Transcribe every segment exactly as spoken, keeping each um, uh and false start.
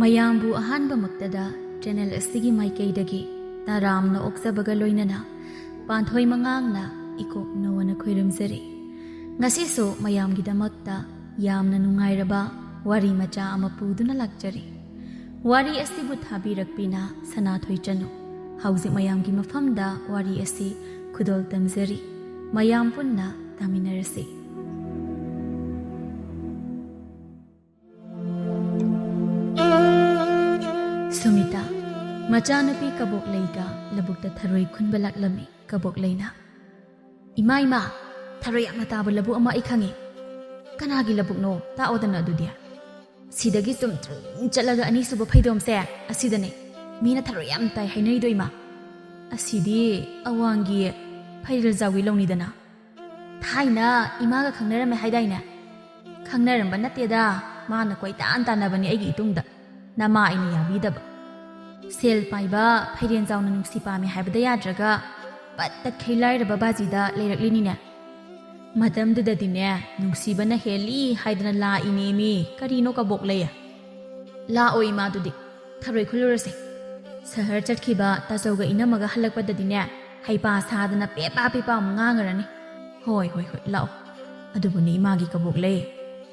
ꯃꯌꯥꯝꯕꯨ ꯑꯍꯥꯟꯕꯃꯛꯇꯗ ꯆꯦꯅꯦꯜ ꯑꯁꯤꯒꯤ ꯃꯥꯏꯀꯩꯗꯒꯤ ꯇꯔꯥꯝꯅ ꯑꯣꯛꯆꯕꯒ ꯂꯣꯏꯅꯅ ꯄꯥꯟꯊꯣꯏ ꯃꯉꯥꯡꯅ ꯏꯀꯣꯛ ꯅꯧꯅ ꯈꯣꯏꯔꯝꯖꯔꯤ꯫ ꯉꯁꯤꯁꯨ ꯃꯌꯥꯝꯒꯤꯗꯃꯛꯇ ꯌꯥꯝꯅ ꯅꯨꯡꯉꯥꯏꯔꯕ ꯋꯥꯔꯤ ꯃꯆꯥ ꯑꯃ ꯄꯨꯗꯨꯅ ꯂꯥꯛꯆꯔꯤ꯫ ꯋꯥꯔꯤ ꯑꯁꯤꯕꯨ ꯊꯥꯕꯤꯔꯛꯄꯤꯅ ꯁꯅꯥꯊꯣꯏ ꯆꯅꯨ꯫ ꯍꯧꯖꯤꯛ ꯃꯌꯥꯝꯒꯤ ꯃꯐꯝꯗ ꯋꯥꯔꯤ ꯑꯁꯤ ꯈꯨꯗꯣꯜ ꯇꯝꯖꯔꯤ꯫ ꯃꯌꯥꯝ ꯄꯨꯟꯅ ꯇꯥꯃꯤꯟꯅꯔꯁꯤ꯫ ꯁꯨꯃꯤꯇꯥ, ꯃꯆꯥꯅꯨꯄꯤ ꯀꯕꯣꯛꯂꯩꯒ ꯂꯧꯕꯨꯛꯇ ꯊꯔꯣꯏ ꯈꯨꯟꯕ ꯂꯥꯛꯂꯝꯃꯤ꯫ ꯀꯕꯣꯛꯂꯩꯅ, "ꯏꯃꯥ, ꯏꯃꯥ, ꯊꯔꯣꯏ ꯌꯥꯝꯅ ꯇꯥꯕ ꯂꯧꯕꯨꯛ ꯑꯃ ꯑꯩ ꯈꯪꯉꯤ꯫" "ꯀꯅꯥꯒꯤ ꯂꯧꯕꯨꯛꯅꯣ? ꯇꯥꯛꯑꯣꯗꯅ ꯑꯗꯨꯗꯤ꯫" "ꯁꯤꯗꯒꯤ ꯆꯨꯝꯗ꯭ꯔꯤꯡ ꯆꯠꯂꯒ ꯑꯅꯤꯁꯨꯕ ꯐꯩꯗꯣꯝꯁꯦ ꯑꯁꯤꯗꯅꯦ꯫ ꯃꯤꯅ ꯊꯔꯣꯏ ꯌꯥꯝ ꯇꯥꯏ ꯍꯥꯏꯅꯔꯤꯗꯣ, ꯏꯃꯥ꯫ ꯑꯁꯤꯗꯤ ꯑꯋꯥꯡꯒꯤ ꯐꯩꯔꯦꯜꯖꯥꯎꯒꯤ ꯂꯧꯅꯤꯗꯅ꯫" "ꯊꯥꯏꯅ ꯏꯃꯥꯒ ꯈꯪꯅꯔꯝꯃꯦ ꯍꯥꯏꯗꯥꯏꯅꯦ?" "ꯈꯪꯅꯔꯝꯕ ꯅꯠꯇꯦꯗ, ꯃꯥꯅ ꯀꯣꯏꯇꯥꯟ ꯇꯥꯟꯅꯕꯅꯦ ꯑꯩꯒꯤ ꯏꯇꯨꯡꯗ꯫ ꯅꯃꯥ ꯑꯩꯅ ꯌꯥꯕꯤꯗꯕ꯫ ꯁꯦꯜ ꯄꯥꯏꯕ ꯐꯩꯔꯦꯟꯖꯥꯎꯅ ꯅꯨꯡꯁꯤ ꯄꯥꯝꯃꯦ ꯍꯥꯏꯕꯗ ꯌꯥꯗ꯭ꯔꯒ ꯄꯠ ꯇꯠꯈꯩ ꯂꯥꯏꯔꯕ ꯕꯥꯖꯤꯗ ꯂꯩꯔꯛꯂꯤꯅꯤꯅꯦ꯫ ꯃꯇꯝꯗꯨꯗꯗꯤꯅꯦ ꯅꯨꯡꯁꯤꯕꯅ ꯍꯦꯜꯂꯤ ꯍꯥꯏꯗꯅ ꯂꯥꯛꯏꯅꯦꯃꯤ꯫ ꯀꯔꯤꯅꯣ ꯀꯕꯣꯛꯂꯩ?" "ꯂꯥꯛꯑꯣ ꯏꯃꯥ, ꯑꯗꯨꯗꯤ ꯊꯔꯣꯏ ꯈꯨꯜꯂꯨꯔꯁꯦ꯫ ꯁꯍꯔ ꯆꯠꯈꯤꯕ ꯇꯥꯆꯧꯒ ꯏꯅꯝꯃꯒ ꯍꯜꯂꯛꯄꯗꯗꯤꯅꯦ ꯍꯩꯄꯥ ꯁꯥꯗꯅ ꯄꯦꯄꯥ ꯄꯦꯄꯥ ꯑꯃꯨꯛ ꯉꯥꯡꯉꯔꯅꯤ꯫" "ꯍꯣꯏ, ꯍꯣꯏ, ꯍꯣꯏ, ꯂꯥꯛꯑꯣ꯫ ꯑꯗꯨꯕꯨꯅꯦ ꯏꯃꯥꯒꯤ ꯀꯕꯣꯛꯂꯩ,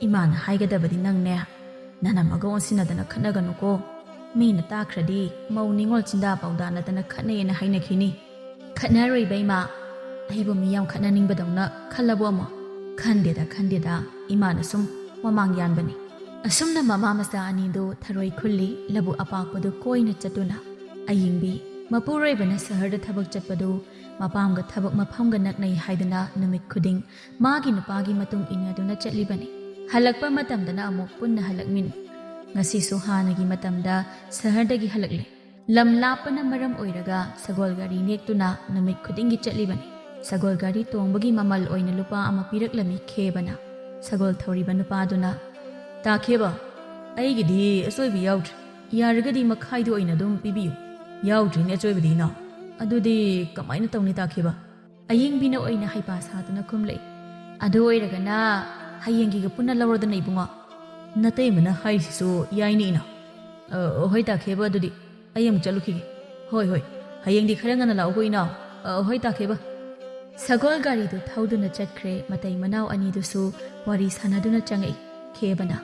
ꯏꯃꯥꯅ ꯍꯥꯏꯒꯗꯕꯗꯤ ꯅꯪꯅꯦ ꯅꯅꯝꯃꯒ ꯑꯣꯟꯁꯤꯟꯅꯗꯅ ꯈꯠꯅꯒꯅꯨꯀꯣ꯫ ꯃꯤꯅ ꯇꯥꯈ꯭ꯔꯗꯤ ꯃꯧ ꯅꯤꯉꯣꯜ ꯆꯤꯟꯗꯥ ꯄꯥꯎꯗꯥꯅꯗꯅ ꯈꯠꯅꯩꯌꯦꯅ ꯍꯥꯏꯅꯈꯤꯅꯤ꯫" "ꯈꯠꯅꯔꯣꯏꯕ ꯏꯃꯥ꯫ ꯑꯩꯕꯨ ꯃꯤ ꯌꯥꯝ ꯈꯠꯅꯅꯤꯡꯕꯗꯧꯅ ꯈꯜꯂꯕꯣ ꯑꯃꯨꯛ?" "ꯈꯟꯗꯦꯗ, ꯈꯟꯗꯦꯗ, ꯏꯃꯥꯅ ꯁꯨꯝ ꯋꯥꯃꯥꯡ ꯌꯥꯟꯕꯅꯤ꯫" ꯑꯁꯨꯝꯅ ꯃꯃꯥ ꯃꯆꯥ ꯑꯅꯤꯗꯨ ꯊꯔꯣꯏ ꯈꯨꯜꯂꯤ꯫ ꯂꯧꯕꯨꯛ ꯑꯄꯥꯛꯄꯗꯨ ꯀꯣꯏꯅ ꯆꯠꯇꯨꯅ꯫ ꯑꯌꯤꯡꯕꯤ, ꯃꯄꯨꯔꯣꯏꯕꯅ ꯁꯍꯔꯗ ꯊꯕꯛ ꯆꯠꯄꯗꯨ ꯃꯄꯥꯝꯒ ꯊꯕꯛ ꯃꯐꯝꯒ ꯅꯛꯅꯩ ꯍꯥꯏꯗꯨꯅ ꯅꯨꯃꯤꯠ ꯈꯨꯗꯤꯡ ꯃꯥꯒꯤ ꯅꯨꯄꯥꯒꯤ ꯃꯇꯨꯡ ꯏꯟꯅꯗꯨꯅ ꯆꯠꯂꯤꯕꯅꯤ꯫ ꯍꯜꯂꯛꯄ ꯃꯇꯝꯗꯅ ꯑꯃꯨꯛ ꯄꯨꯟꯅ ꯍꯜꯂꯛꯃꯤꯟꯅꯩ꯫ ꯉꯁꯤꯁꯨ ꯍꯥꯟꯅꯒꯤ ꯃꯇꯝꯗ ꯁꯍꯔꯗꯒꯤ ꯍꯜꯂꯛꯂꯦ꯫ ꯂꯝ ꯂꯥꯞꯄꯅ ꯃꯔꯝ ꯑꯣꯏꯔꯒ ꯁꯒꯣꯜ ꯒꯥꯔꯤ ꯅꯦꯛꯇꯨꯅ ꯅꯨꯃꯤꯠ ꯈꯨꯗꯤꯡꯒꯤ ꯆꯠꯂꯤꯕꯅꯤ꯫ ꯁꯒꯣꯜ ꯒꯥꯔꯤ ꯇꯣꯡꯕꯒꯤ ꯃꯃꯜ ꯑꯣꯏꯅ ꯂꯨꯄꯥ ꯑꯃ ꯄꯤꯔꯛꯂꯝꯃꯤ ꯈꯦꯕꯅ꯫ ꯁꯒꯣꯜ ꯊꯧꯔꯤꯕ ꯅꯨꯄꯥꯗꯨꯅ, "ꯇꯥꯈꯦꯕ, ꯑꯩꯒꯤꯗꯤ ꯑꯆꯣꯏꯕ ꯌꯥꯎꯗ꯭ꯔꯤ꯫ ꯌꯥꯔꯒꯗꯤ ꯃꯈꯥꯏꯗꯨ ꯑꯣꯏꯅ ꯑꯗꯨꯝ ꯄꯤꯕꯤꯌꯨ꯫" "ꯌꯥꯎꯗ꯭ꯔꯤꯅꯦ ꯑꯆꯣꯏꯕꯗꯤ ꯏꯅꯥꯎ꯫ ꯑꯗꯨꯗꯤ ꯀꯃꯥꯏꯅ ꯇꯧꯅꯤ ꯇꯥꯈꯦꯕ?" ꯑꯌꯤꯡꯕꯤꯅ ꯑꯣꯏꯅ ꯍꯩꯄꯥ ꯁꯥꯗꯨꯅ ꯈꯨꯝꯂꯛꯏ꯫ "ꯑꯗꯨ ꯑꯣꯏꯔꯒꯅ ꯍꯌꯦꯡꯒꯤꯒ ꯄꯨꯟꯅ ꯂꯧꯔꯣꯗꯅ ꯏꯕꯨꯡꯉꯣ꯫ ꯅꯇꯩꯃꯅ ꯍꯥꯏꯔꯤꯁꯤꯁꯨ ꯌꯥꯏꯅꯦ ꯏꯅꯥꯎ꯫ "ꯑ, ꯍꯣꯏ ꯇꯥ ꯈꯦꯕ, ꯑꯗꯨꯗꯤ ꯑꯩ ꯑꯃꯨꯛ ꯆꯠꯂꯨꯈꯤꯒꯦ꯫ ꯍꯣꯏ, ꯍꯣꯏ, ꯍꯌꯦꯡꯗꯤ ꯈꯔ ꯉꯟꯅ ꯂꯥꯛꯎꯀꯣ ꯏꯅꯥꯎ꯫ ꯑ, ꯍꯣꯏ ꯇꯥ ꯈꯦꯕ꯫" ꯁꯒꯣꯜ ꯒꯥꯔꯤꯗꯨ ꯊꯧꯗꯨꯅ ꯆꯠꯈ꯭ꯔꯦ꯫ ꯃꯇꯩ ꯃꯅꯥꯎ ꯑꯅꯤꯗꯨꯁꯨ ꯋꯥꯔꯤ ꯁꯥꯟꯅꯗꯨꯅ ꯆꯪꯉꯛꯏ꯫ ꯈꯦꯕꯅ,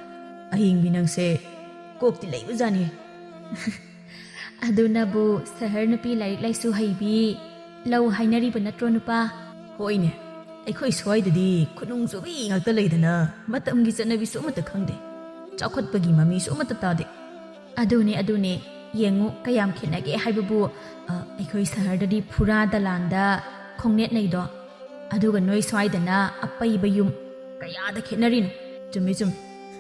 "ꯑꯍꯤꯡꯕꯤ ꯅꯪꯁꯦ ꯀꯣꯛꯇꯤ ꯂꯩꯕꯖꯥꯠꯅꯤ꯫" "ꯑꯗꯨꯅꯕꯨ ꯁꯍꯔ ꯅꯨꯄꯤ ꯂꯥꯏꯔꯤꯛ ꯂꯥꯏꯁꯨ ꯍꯩꯕꯤ, ꯂꯧ ꯍꯥꯏꯅꯔꯤꯕ ꯅꯠꯇ꯭ꯔꯣ ꯅꯨꯄꯥ?" "ꯍꯣꯏꯅꯦ, ꯑꯩꯈꯣꯏ ꯁ꯭ꯋꯥꯏꯗꯗꯤ ꯈꯨꯅꯨꯡ ꯆꯨꯕꯤ ꯉꯥꯛꯇ ꯂꯩꯗꯅ ꯃꯇꯝꯒꯤ ꯆꯠꯅꯕꯤꯁꯨ ꯑꯃꯠꯇ ꯈꯪꯗꯦ, ꯆꯥꯎꯈꯠꯄꯒꯤ ꯃꯃꯤꯁꯨ ꯑꯃꯠꯇ ꯇꯥꯗꯦ꯫" "ꯑꯗꯨꯅꯦ, ꯑꯗꯨꯅꯦ, ꯌꯦꯡꯉꯨ ꯀꯌꯥꯝ ꯈꯦꯠꯅꯒꯦ ꯍꯥꯏꯕꯕꯨ꯫ ꯑ, ꯑꯩꯈꯣꯏ ꯁꯍꯔꯗꯗꯤ ꯐꯨꯔꯥ ꯗꯂꯥꯟꯗ ꯈꯣꯡꯅꯦꯠꯅꯩꯗꯣ, ꯑꯗꯨꯒ ꯅꯣꯏ ꯁ꯭ꯋꯥꯏꯗꯅ ꯑꯄꯩꯕ ꯌꯨꯝ ꯀꯌꯥꯗ ꯈꯦꯠꯅꯔꯤꯅꯣ꯫" "ꯆꯨꯝꯃꯤ, ꯆꯨꯝꯃꯤ,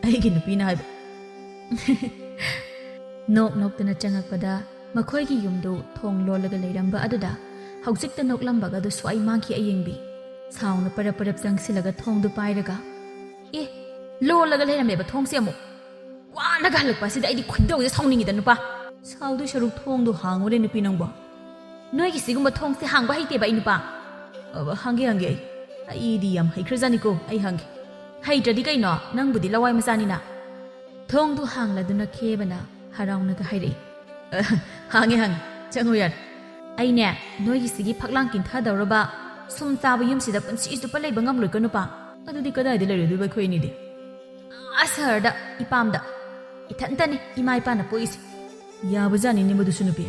ꯑꯩꯒꯤ ꯅꯨꯄꯤꯅ ꯍꯥꯏꯕ꯫" ꯅꯣꯛ ꯅꯣꯛꯇꯅ ꯆꯪꯉꯛꯄꯗ ꯃꯈꯣꯏꯒꯤ ꯌꯨꯝꯗꯨ ꯊꯣꯡ ꯂꯣꯜꯂꯒ ꯂꯩꯔꯝꯕ ꯑꯗꯨꯗ ꯍꯧꯖꯤꯛꯇ ꯅꯣꯛꯂꯝꯕꯒꯗꯨ ꯁ꯭ꯋꯥꯏ ꯃꯥꯡꯈꯤ ꯑꯌꯦꯡꯕꯤ꯫ ꯁꯥꯎꯅ ꯄꯔꯞ ꯄꯔꯞ ꯆꯪꯁꯤꯜꯂꯒ ꯊꯣꯡꯗꯨ ꯄꯥꯏꯔꯒ, "ꯑꯦ, ꯂꯣꯜꯂꯒ ꯂꯩꯔꯝꯃꯦꯕ ꯊꯣꯡꯁꯦ ꯑꯃꯨꯛ? ꯋꯥꯅꯒ ꯍꯜꯂꯛꯄ ꯑꯁꯤꯗ ꯑꯩꯗꯤ ꯈꯣꯏꯗꯧꯁꯦ ꯁꯥꯎꯅꯤꯡꯉꯤꯗ ꯅꯨꯄꯥ꯫" "ꯁꯥꯎꯗꯣꯏ ꯁꯔꯨꯛ ꯊꯣꯡꯗꯣ ꯍꯥꯡꯉꯨꯔꯦ ꯅꯨꯄꯤ ꯅꯪꯕꯣ꯫" "ꯅꯣꯏꯒꯤ ꯁꯤꯒꯨꯝꯕ ꯊꯣꯡꯁꯦ ꯍꯥꯡꯕ ꯍꯩꯇꯦꯕ ꯑꯩ ꯅꯨꯄꯥ꯫" "ꯑ, ꯍꯥꯡꯒꯦ, ꯍꯥꯡꯒꯦ ꯑꯩ꯫ ꯑꯩꯗꯤ ꯌꯥꯝ ꯍꯩꯈ꯭ꯔꯖꯥꯠꯅꯤꯀꯣ, ꯑꯩ ꯍꯥꯡꯒꯦ꯫" "ꯍꯩꯇ꯭ꯔꯗꯤ ꯀꯩꯅꯣ, ꯅꯪꯕꯨꯗꯤ ꯂꯋꯥꯏ ꯃꯆꯥꯅꯤꯅ꯫" ꯊꯣꯡꯗꯨ ꯍꯥꯡꯂꯗꯨꯅ ꯈꯦꯕꯅ ꯍꯔꯥꯎꯅꯒ ꯍꯥꯏꯔꯛꯏ꯫ "ꯑ, ꯍꯥꯡꯉꯦ, ꯍꯥꯡꯉꯦ, ꯆꯪꯉꯨ ꯌꯥꯔꯦ꯫" "ꯑꯩꯅꯦ, ꯅꯣꯏꯒꯤ ꯁꯤꯒꯤ ꯐꯛꯂꯥꯡ ꯀꯤꯟꯊꯗꯧꯔꯕ ꯁꯨꯝ ꯆꯥꯕ ꯌꯨꯝꯁꯤꯗ ꯄꯨꯟꯁꯤ ꯆꯨꯞꯄ ꯂꯩꯕ ꯉꯝꯂꯣꯏꯀꯣ ꯅꯨꯄꯥ꯫" "ꯑꯗꯨꯗꯤ ꯀꯗꯥꯏꯗ ꯂꯩꯔꯨꯗꯣꯏꯕ ꯑꯩꯈꯣꯏ ꯑꯅꯤꯗꯤ?" "ꯑꯥ ꯁꯍꯔꯗ, ꯏꯄꯥꯝꯗ꯫ ꯏꯊꯟꯇꯅꯤ ꯏꯃꯥ ꯏꯄꯥꯅ ꯄꯣꯛꯏꯁꯦ꯫" "ꯌꯥꯕꯖꯥꯠꯅꯤꯅꯦ ꯃꯗꯨꯁꯨ ꯅꯨꯄꯤ꯫"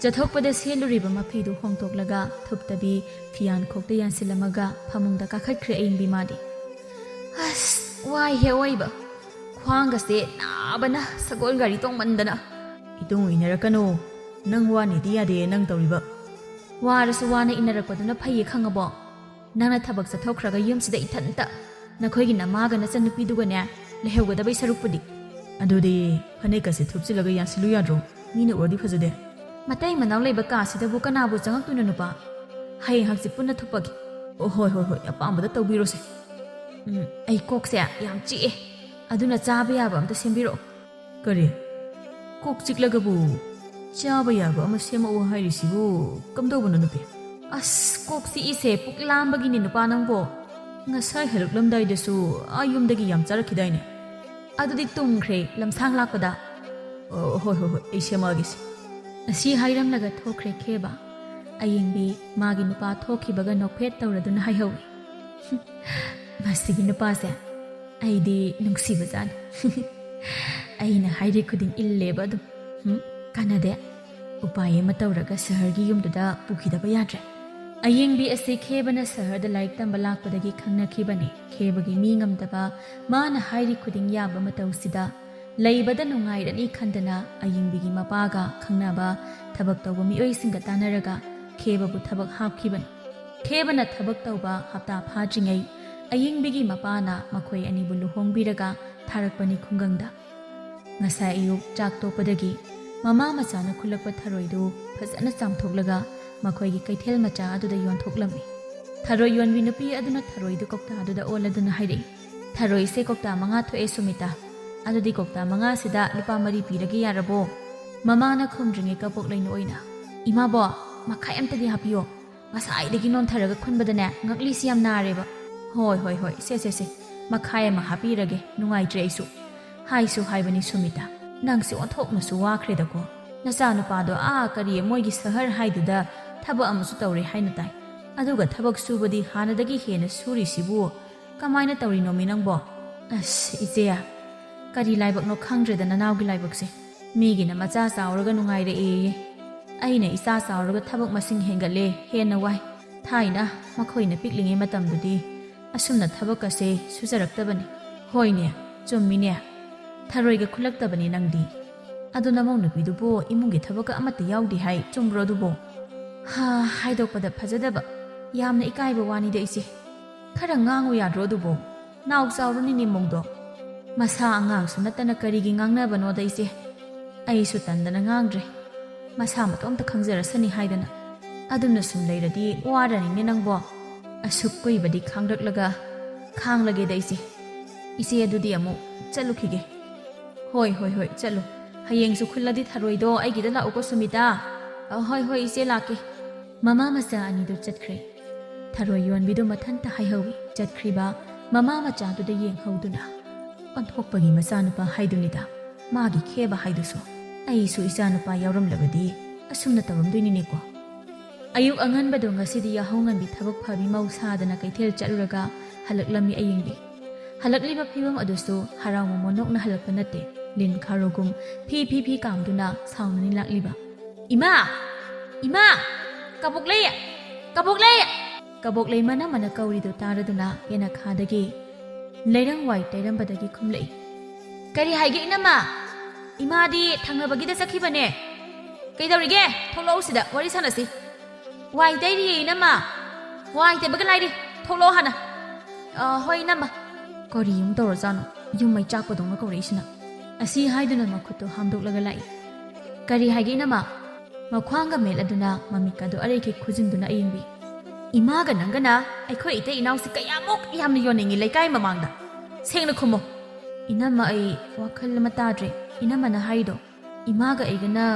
ꯆꯠꯊꯣꯛꯄꯗ ꯁꯦꯠꯂꯨꯔꯤꯕ ꯃꯐꯤꯗꯨ ꯍꯣꯡꯗꯣꯛꯂꯒ ꯊꯨꯞꯇꯕꯤ ꯐꯤꯌꯥꯟ ꯈꯣꯛꯇ ꯌꯥꯟꯁꯤꯜꯂꯝꯃꯒ ꯐꯃꯨꯡꯗ ꯀꯥꯈꯠꯈ꯭ꯔꯦ ꯑꯌꯤꯡꯕꯤ ꯃꯥꯗꯤ꯫ "ꯑꯁ, ꯋꯥꯏꯍꯦ ꯑꯣꯏꯕ꯫ ꯈ꯭ꯋꯥꯡꯒꯁꯦ ꯅꯥꯕꯅ ꯁꯒꯣꯜ ꯒꯥꯔꯤ ꯇꯣꯡꯃꯟꯗꯅ꯫" "ꯏꯇꯨꯡ ꯏꯟꯅꯔꯛꯀꯅꯨ꯫ ꯅꯪ ꯋꯥꯅꯤꯗꯤ ꯌꯥꯗꯦ ꯅꯪ ꯇꯧꯔꯤꯕ꯫" "ꯋꯥꯔꯁꯨ ꯋꯥꯅ ꯏꯟꯅꯔꯛꯄꯗꯨꯅ ꯐꯩꯌꯦ ꯈꯪꯉꯕꯣ? ꯅꯪꯅ ꯊꯕꯛ ꯆꯠꯊꯣꯛꯈ꯭ꯔꯒ ꯌꯨꯝꯁꯤꯗ ꯏꯊꯟꯇ ꯅꯈꯣꯏꯒꯤ ꯅꯃꯥꯒ ꯅꯆꯟꯅꯨꯄꯤꯗꯨꯒꯅꯦ ꯂꯩꯍꯧꯒꯗꯕꯩ ꯁꯔꯨꯛꯄꯨꯗꯤ꯫" "ꯑꯗꯨꯗꯤ ꯐꯅꯦꯛꯀꯁꯦ ꯊꯨꯞꯆꯤꯜꯂꯒ ꯌꯥꯟꯁꯤꯜꯂꯨ ꯌꯥꯗ꯭ꯔꯣ? ꯃꯤꯅ ꯎꯔꯗꯤ ꯐꯖꯗꯦ꯫" "ꯃꯇꯩ ꯃꯅꯥꯎ ꯂꯩꯕ ꯀꯥꯁꯤꯗꯕꯨ ꯀꯅꯥꯕꯨ ꯆꯪꯉꯛꯇꯣꯏꯅꯣ ꯅꯨꯄꯥ? ꯍꯌꯦꯡ ꯍꯪꯆꯤꯠ ꯄꯨꯟꯅ ꯊꯨꯞꯄꯒꯦ꯫" "ꯑꯣ, ꯍꯣꯏ, ꯍꯣꯏ, ꯍꯣꯏ, ꯑꯄꯥꯝꯕꯗ ꯇꯧꯕꯤꯔꯣꯁꯦ꯫" "ꯎꯝ, ꯑꯩ ꯀꯣꯛꯁꯦ ꯌꯥꯝ ꯆꯤꯛꯑꯦ, ꯑꯗꯨꯅ ꯆꯥꯕ ꯌꯥꯕ ꯑꯝꯇ ꯁꯦꯝꯕꯤꯔꯛꯑꯣ꯫" "ꯀꯔꯤ? ꯀꯣꯛ ꯆꯤꯛꯂꯒꯕꯨ ꯆꯥꯕ ꯌꯥꯕ ꯑꯃ ꯁꯦꯝꯃꯛꯑꯣ ꯍꯥꯏꯔꯤꯁꯤꯕꯨ ꯀꯝꯗꯧꯕꯅꯣ ꯅꯨꯄꯤ?" "ꯑꯁ, ꯀꯣꯛ ꯆꯤꯛꯏꯁꯦ ꯄꯨꯛ ꯂꯥꯝꯕꯒꯤꯅꯦ ꯅꯨꯄꯥ ꯅꯪꯕꯣ꯫ ꯉꯁꯥꯏ ꯍꯜꯂꯛꯂꯝꯗꯥꯏꯗꯁꯨ ꯑꯥ ꯌꯨꯝꯗꯒꯤ ꯌꯥꯝ ꯆꯥꯔꯛꯈꯤꯗꯥꯏꯅꯦ?" "ꯑꯗꯨꯗꯤ ꯇꯨꯝꯈ꯭ꯔꯦ ꯂꯝꯁꯥꯡ ꯂꯥꯛꯄꯗ꯫" "ꯑꯣ, ꯍꯣꯏ, ꯍꯣꯏ, ꯍꯣꯏ, ꯑꯩ ꯁꯦꯝꯃꯛꯑꯒꯦꯁꯦ"꯫ ꯑꯁꯤ ꯍꯥꯏꯔꯝꯂꯒ ꯊꯣꯛꯈ꯭ꯔꯦ ꯈꯦꯕ꯫ ꯑꯌꯦꯡꯕꯤ ꯃꯥꯒꯤ ꯅꯨꯄꯥ ꯊꯣꯛꯈꯤꯕꯒ ꯅꯣꯛꯐꯦꯠ ꯇꯧꯔꯗꯨꯅ ꯍꯥꯏꯍꯧꯏ, "ꯃꯁꯤꯒꯤ ꯅꯨꯄꯥꯁꯦ ꯑꯩꯗꯤ ꯅꯨꯡꯁꯤꯕꯖꯥꯠꯅꯤ꯫ ꯑꯩꯅ ꯍꯥꯏꯔꯤ ꯈꯨꯗꯤꯡ ꯏꯜꯂꯦꯕ ꯑꯗꯨꯝ꯫ ꯍꯨꯝ, ꯀꯥꯟꯅꯗꯦ꯫ ꯎꯄꯥꯏ ꯑꯃ ꯇꯧꯔꯒ ꯁꯍꯔꯒꯤ ꯌꯨꯝꯗꯨꯗ ꯄꯨꯈꯤꯗꯕ ꯌꯥꯗ꯭ꯔꯦ"꯫ ꯑꯌꯦꯡꯕꯤ ꯑꯁꯤ ꯈꯦꯕꯅ ꯁꯍꯔꯗ ꯂꯥꯏꯔꯤꯛ ꯇꯝꯕ ꯂꯥꯛꯄꯗꯒꯤ ꯈꯪꯅꯈꯤꯕꯅꯤ꯫ ꯈꯦꯕꯒꯤ ꯃꯤ ꯉꯝꯗꯕ, ꯃꯥꯅ ꯍꯥꯏꯔꯤ ꯈꯨꯗꯤꯡ ꯌꯥꯕ ꯃꯇꯧꯁꯤꯗ ꯂꯩꯕꯗ ꯅꯨꯡꯉꯥꯏꯔꯅꯤ ꯈꯟꯗꯅ ꯑꯌꯤꯡꯕꯤꯒꯤ ꯃꯄꯥꯒ ꯈꯪꯅꯕ ꯊꯕꯛ ꯇꯧꯕ ꯃꯤꯑꯣꯏꯁꯤꯡꯒ ꯇꯥꯟꯅꯔꯒ ꯈꯦꯕꯕꯨ ꯊꯕꯛ ꯍꯥꯞꯈꯤꯕꯅꯤ꯫ ꯈꯦꯕꯅ ꯊꯕꯛ ꯇꯧꯕ ꯍꯞꯇꯥ ꯐꯥꯗ꯭ꯔꯤꯉꯩ ꯑꯌꯤꯡꯕꯤꯒꯤ ꯃꯄꯥꯅ ꯃꯈꯣꯏ ꯑꯅꯤꯕꯨ ꯂꯨꯍꯣꯡꯕꯤꯔꯒ ꯊꯥꯔꯛꯄꯅꯤ ꯈꯨꯡꯒꯪꯗ꯫ ꯉꯁꯥꯏ ꯑꯌꯨꯛ ꯆꯥꯛ ꯇꯣꯛꯄꯗꯒꯤ ꯃꯃꯥ ꯃꯆꯥꯅ ꯈꯨꯜꯂꯛꯄ ꯊꯔꯣꯏꯗꯨ ꯐꯖꯅ ꯆꯥꯝꯊꯣꯛꯂꯒ ꯃꯈꯣꯏꯒꯤ ꯀꯩꯊꯦꯜ ꯃꯆꯥ ꯑꯗꯨꯗ ꯌꯣꯟꯊꯣꯛꯂꯝꯃꯤ꯫ ꯊꯔꯣꯏ ꯌꯣꯟꯕꯤ ꯅꯨꯄꯤ ꯑꯗꯨꯅ ꯊꯔꯣꯏꯗꯨ ꯀꯧꯇꯥꯗꯨꯗ ꯑꯣꯜꯂꯗꯨꯅ ꯍꯥꯏꯔꯛꯏ, "ꯊꯔꯣꯏꯁꯦ ꯀꯧꯇꯥ ꯃꯉꯥ ꯊꯣꯛꯑꯦ ꯁꯨꯃꯤꯇꯥ꯫ ꯑꯗꯨꯗꯤ ꯀꯧꯇꯥ ꯃꯉꯥꯁꯤꯗ ꯂꯨꯄꯥ ꯃꯔꯤ ꯄꯤꯔꯒꯦ ꯌꯥꯔꯕꯣ?" ꯃꯃꯥꯅ ꯈꯨꯝꯗ꯭ꯔꯤꯉꯩ ꯀꯕꯣꯛ ꯂꯩꯅ ꯑꯣꯏꯅ, "ꯏꯃꯥꯕꯣ, ꯃꯈꯥꯏ ꯑꯝꯇꯗꯤ ꯍꯥꯞꯄꯤꯌꯣ꯫ ꯉꯁꯥꯏꯗꯒꯤ ꯅꯣꯟꯊꯔꯒ ꯈꯨꯟꯕꯗꯅꯦ ꯉꯛꯂꯤꯁꯤ ꯌꯥꯝ ꯅꯥꯔꯦꯕ"꯫ "ꯍꯣꯏ, ꯍꯣꯏ, ꯍꯣꯏ, ꯁꯦ, ꯁꯦ, ꯁꯦ, ꯃꯈꯥꯏ ꯑꯃ ꯍꯥꯞꯄꯤꯔꯒꯦ, ꯅꯨꯡꯉꯥꯏꯇ꯭ꯔꯦ ꯑꯩꯁꯨ"꯫ ꯍꯥꯏꯁꯨ ꯍꯥꯏꯕꯅꯤ ꯁꯨꯃꯤꯇꯥ, "ꯅꯪꯁꯦ ꯑꯣꯟꯊꯣꯛꯅꯁꯨ ꯋꯥꯈ꯭ꯔꯦꯗꯀꯣ꯫ ꯅꯆꯥꯅꯨꯄꯥꯗꯣ ꯑꯥ ꯀꯔꯤ ꯃꯣꯏꯒꯤ ꯁꯍꯔ ꯍꯥꯏꯗꯨꯗ ꯊꯕꯛ ꯑꯃꯁꯨ ꯇꯧꯔꯦ ꯍꯥꯏꯅ ꯇꯥꯏ꯫ ꯑꯗꯨꯒ ꯊꯕꯛ ꯁꯨꯕꯗꯤ ꯍꯥꯟꯅꯗꯒꯤ ꯍꯦꯟꯅ ꯁꯨꯔꯤꯁꯤꯕꯨ ꯀꯃꯥꯏꯅ ꯇꯧꯔꯤꯅꯣꯃꯤ ꯅꯪꯕꯣ?" "ꯑꯁ, ꯏꯆꯦ, ꯀꯔꯤ ꯂꯥꯏꯕꯛꯅꯣ ꯈꯪꯗ꯭ꯔꯦꯗ ꯅꯅꯥꯎꯒꯤ ꯂꯥꯏꯕꯛꯁꯦ꯫ ꯃꯤꯒꯤꯅ ꯃꯆꯥ ꯆꯥꯎꯔꯒ ꯅꯨꯡꯉꯥꯏꯔꯛꯑꯦꯌꯦ꯫ ꯑꯩꯅ ꯏꯆꯥ ꯆꯥꯎꯔꯒ ꯊꯕꯛ ꯃꯁꯤꯡ ꯍꯦꯟꯒꯠꯂꯦ, ꯍꯦꯟꯅ ꯋꯥꯏ꯫ ꯊꯥꯏꯅ ꯃꯈꯣꯏꯅ ꯄꯤꯛꯂꯤꯉꯩ ꯃꯇꯝꯗꯨꯗꯤ ꯑꯁꯨꯝꯅ ꯊꯕꯛꯀꯁꯦ ꯁꯨꯖꯔꯛꯇꯕꯅꯤ"꯫ "ꯍꯣꯏꯅꯦ, ꯆꯨꯝꯃꯤꯅꯦ꯫ ꯊꯔꯣꯏꯒ ꯈꯨꯜꯂꯛꯇꯕꯅꯤ ꯅꯪꯗꯤ꯫ ꯑꯗꯨ ꯅꯃꯧ ꯅꯨꯄꯤꯗꯨꯕꯨ ꯏꯃꯨꯡꯒꯤ ꯊꯕꯛꯀ ꯑꯃꯠꯇ ꯌꯥꯎꯗꯦ ꯍꯥꯏ, ꯆꯨꯝꯕ꯭ꯔꯣ ꯑꯗꯨꯕꯣ?" "ꯍꯥ, ꯍꯥꯏꯗꯣꯛꯄꯗ ꯐꯖꯗꯕ, ꯌꯥꯝꯅ ꯏꯀꯥꯏꯕ ꯋꯥꯅꯤꯗ ꯏꯆꯦ꯫ ꯈꯔ ꯉꯥꯡꯉꯨ ꯌꯥꯗ꯭ꯔꯣ ꯑꯗꯨꯕꯣ? ꯅꯥꯎ ꯆꯥꯎꯔꯨꯅꯤꯅꯦ ꯃꯧꯗꯣ꯫ ꯃꯁꯥ ꯑꯉꯥꯡꯁꯨ ꯅꯠꯇꯅ ꯀꯔꯤꯒꯤ ꯉꯥꯡꯅꯕꯅꯣꯗ ꯏꯆꯦ? ꯑꯩꯁꯨ ꯇꯟꯗꯅ ꯉꯥꯡꯗ꯭ꯔꯦ꯫ ꯃꯁꯥ ꯃꯇꯣꯝꯇ ꯈꯪꯖꯔꯁꯅꯤ ꯍꯥꯏꯗꯅ꯫ ꯑꯗꯨꯝꯅ ꯁꯨꯝ ꯂꯩꯔꯗꯤ ꯋꯥꯔꯅꯤꯅꯦ ꯅꯪꯕꯣ꯫ ꯑꯁꯨꯛ ꯀꯨꯏꯕꯗꯤ ꯈꯥꯡꯂꯛꯂꯒ ꯈꯥꯡꯂꯒꯦꯗ ꯏꯆꯦ꯫ ꯏꯆꯦ, ꯑꯗꯨꯗꯤ ꯑꯃꯨꯛ ꯆꯠꯂꯨꯈꯤꯒꯦ"꯫ "ꯍꯣꯏ, ꯍꯣꯏ, ꯍꯣꯏ, ꯆꯠꯂꯨ꯫ ꯍꯌꯦꯡꯁꯨ ꯈꯨꯜꯂꯗꯤ ꯊꯔꯣꯏꯗꯣ ꯑꯩꯒꯤꯗ ꯂꯥꯛꯎꯀꯣ ꯁꯨꯃꯤꯇꯥ"꯫ "ꯑ, ꯍꯣꯏ, ꯍꯣꯏ, ꯏꯆꯦ, ꯂꯥꯛꯀꯦ"꯫ ꯃꯃꯥ ꯃꯆꯥ ꯑꯅꯤꯗꯨ ꯆꯠꯈ꯭ꯔꯦ꯫ ꯊꯔꯣꯏ ꯌꯣꯟꯕꯤꯗꯨ ꯃꯊꯟꯇ ꯍꯥꯏꯍꯧꯏ ꯆꯠꯈ꯭ꯔꯤꯕ ꯃꯃꯥ ꯃꯆꯥꯗꯨꯗ ꯌꯦꯡꯍꯧꯗꯨꯅ꯫ "ꯑꯣꯟꯊꯣꯛꯄꯒꯤ ꯃꯆꯥꯅꯨꯄꯥ ꯍꯥꯏꯗꯨꯅꯤꯗ꯫ ꯃꯥꯒꯤ ꯈꯦꯕ ꯍꯥꯏꯗꯨꯁꯨ ꯑꯩꯁꯨ ꯏꯆꯥꯅꯨꯄꯥ ꯌꯥꯎꯔꯝꯂꯕꯗꯤ ꯑꯁꯨꯝꯅ ꯇꯧꯔꯝꯗꯣꯏꯅꯤꯅꯦꯀꯣ꯫ ꯑꯌꯨꯛ ꯑꯉꯟꯕꯗꯣ ꯉꯁꯤꯗꯤ ꯌꯥꯍꯧ ꯉꯟꯕꯤ ꯊꯕꯛ ꯐꯕꯤ ꯃꯧ ꯁꯥꯗꯅ ꯀꯩꯊꯦꯜ ꯆꯠꯂꯨꯔꯒ ꯍꯜꯂꯛꯂꯝꯃꯤ ꯑꯌꯤꯡꯕꯤ꯫ ꯍꯜꯂꯛꯂꯤꯕ ꯐꯤꯕꯝ ꯑꯗꯨꯁꯨ ꯍꯔꯥꯎ ꯃꯃꯣꯟ ꯅꯣꯛꯅ ꯍꯜꯂꯛꯄ ꯅꯠꯇꯦ, ꯂꯤꯟ ꯈꯥꯔꯣꯒꯨꯝ ꯐꯤ ꯐꯤ ꯐꯤ ꯀꯥꯝꯗꯨꯅ ꯁꯥꯎꯅꯅꯤ ꯂꯥꯛꯂꯤꯕ꯫ "ꯏꯃꯥ! ꯏꯃꯥ! ꯀꯕꯣꯛꯂꯩ! ꯀꯕꯣꯛꯂꯩ!" ꯀꯕꯣꯛꯂꯩ ꯃꯅꯝ ꯃꯅ ꯀꯧꯔꯤꯗꯨ ꯇꯥꯔꯗꯨꯅ ꯌꯦꯅꯈꯥꯗꯒꯤ ꯂꯩꯔꯪ ꯋꯥꯏ ꯇꯩꯔꯝꯕꯗꯒꯤ ꯈꯨꯝꯂꯛꯏ꯫ "ꯀꯔꯤ ꯍꯥꯏꯒꯦ ꯏꯅꯝꯃ? ꯏꯃꯥꯗꯤ ꯊꯪꯅꯕꯒꯤꯗ ꯆꯠꯈꯤꯕꯅꯦ꯫ ꯀꯩꯗꯧꯔꯤꯒꯦ? ꯊꯣꯛꯂꯛꯎ ꯁꯤꯗ ꯋꯥꯔꯤ ꯁꯥꯟꯅꯁꯤ꯫ ꯋꯥꯏ ꯇꯩꯔꯤꯌꯦ ꯏꯅꯝꯃ꯫ ꯋꯥꯏ ꯇꯩꯕꯒ ꯂꯥꯏꯔꯤ꯫ ꯊꯣꯛꯂꯛꯑꯣ ꯍꯥꯟꯅ꯫ ꯑ, ꯍꯣꯏ ꯏꯅꯝꯃ꯫" ꯀꯔꯤ ꯑꯃꯨꯛ ꯇꯧꯔꯖꯥꯠꯅꯣ? ꯌꯨꯝ ꯃꯩ ꯆꯥꯛꯄꯗꯧꯅ ꯀꯧꯔꯛꯏꯁꯤꯅ꯫ ꯑꯁꯤ ꯍꯥꯏꯗꯨꯅ ꯃꯈꯨꯠꯇꯨ ꯍꯥꯝꯗꯣꯛꯂꯒ ꯂꯥꯛꯏ꯫ "ꯀꯔꯤ ꯍꯥꯏꯒꯦ ꯏꯅꯝꯃ?" ꯃꯈ꯭ꯋꯥꯡꯒ ꯃꯦꯠꯂꯗꯨꯅ ꯃꯃꯤꯠꯀꯗꯨ ꯑꯔꯩꯈꯩ ꯈꯨꯖꯤꯟꯗꯨꯅ ꯑꯌꯤꯡꯕꯤ꯫ "ꯏꯃꯥꯒ ꯅꯪꯒꯅ ꯑꯩꯈꯣꯏ ꯏꯇꯩ ꯏꯅꯥꯎꯁꯤ ꯀꯌꯥꯃꯨꯛ ꯌꯥꯝꯅ ꯌꯣꯟꯅꯤꯡꯉꯤ ꯂꯩꯀꯥꯏ ꯃꯃꯥꯡꯗ? ꯁꯦꯡꯅ ꯈꯨꯝꯃꯣ꯫" "ꯏꯅꯝꯃ, ꯑꯩ ꯋꯥꯈꯜ ꯑꯃ ꯇꯥꯗ꯭ꯔꯦ꯫ ꯏꯅꯝꯃꯅ ꯍꯥꯏꯔꯤꯗꯣ ꯏꯃꯥꯒ ꯑꯩꯒꯅ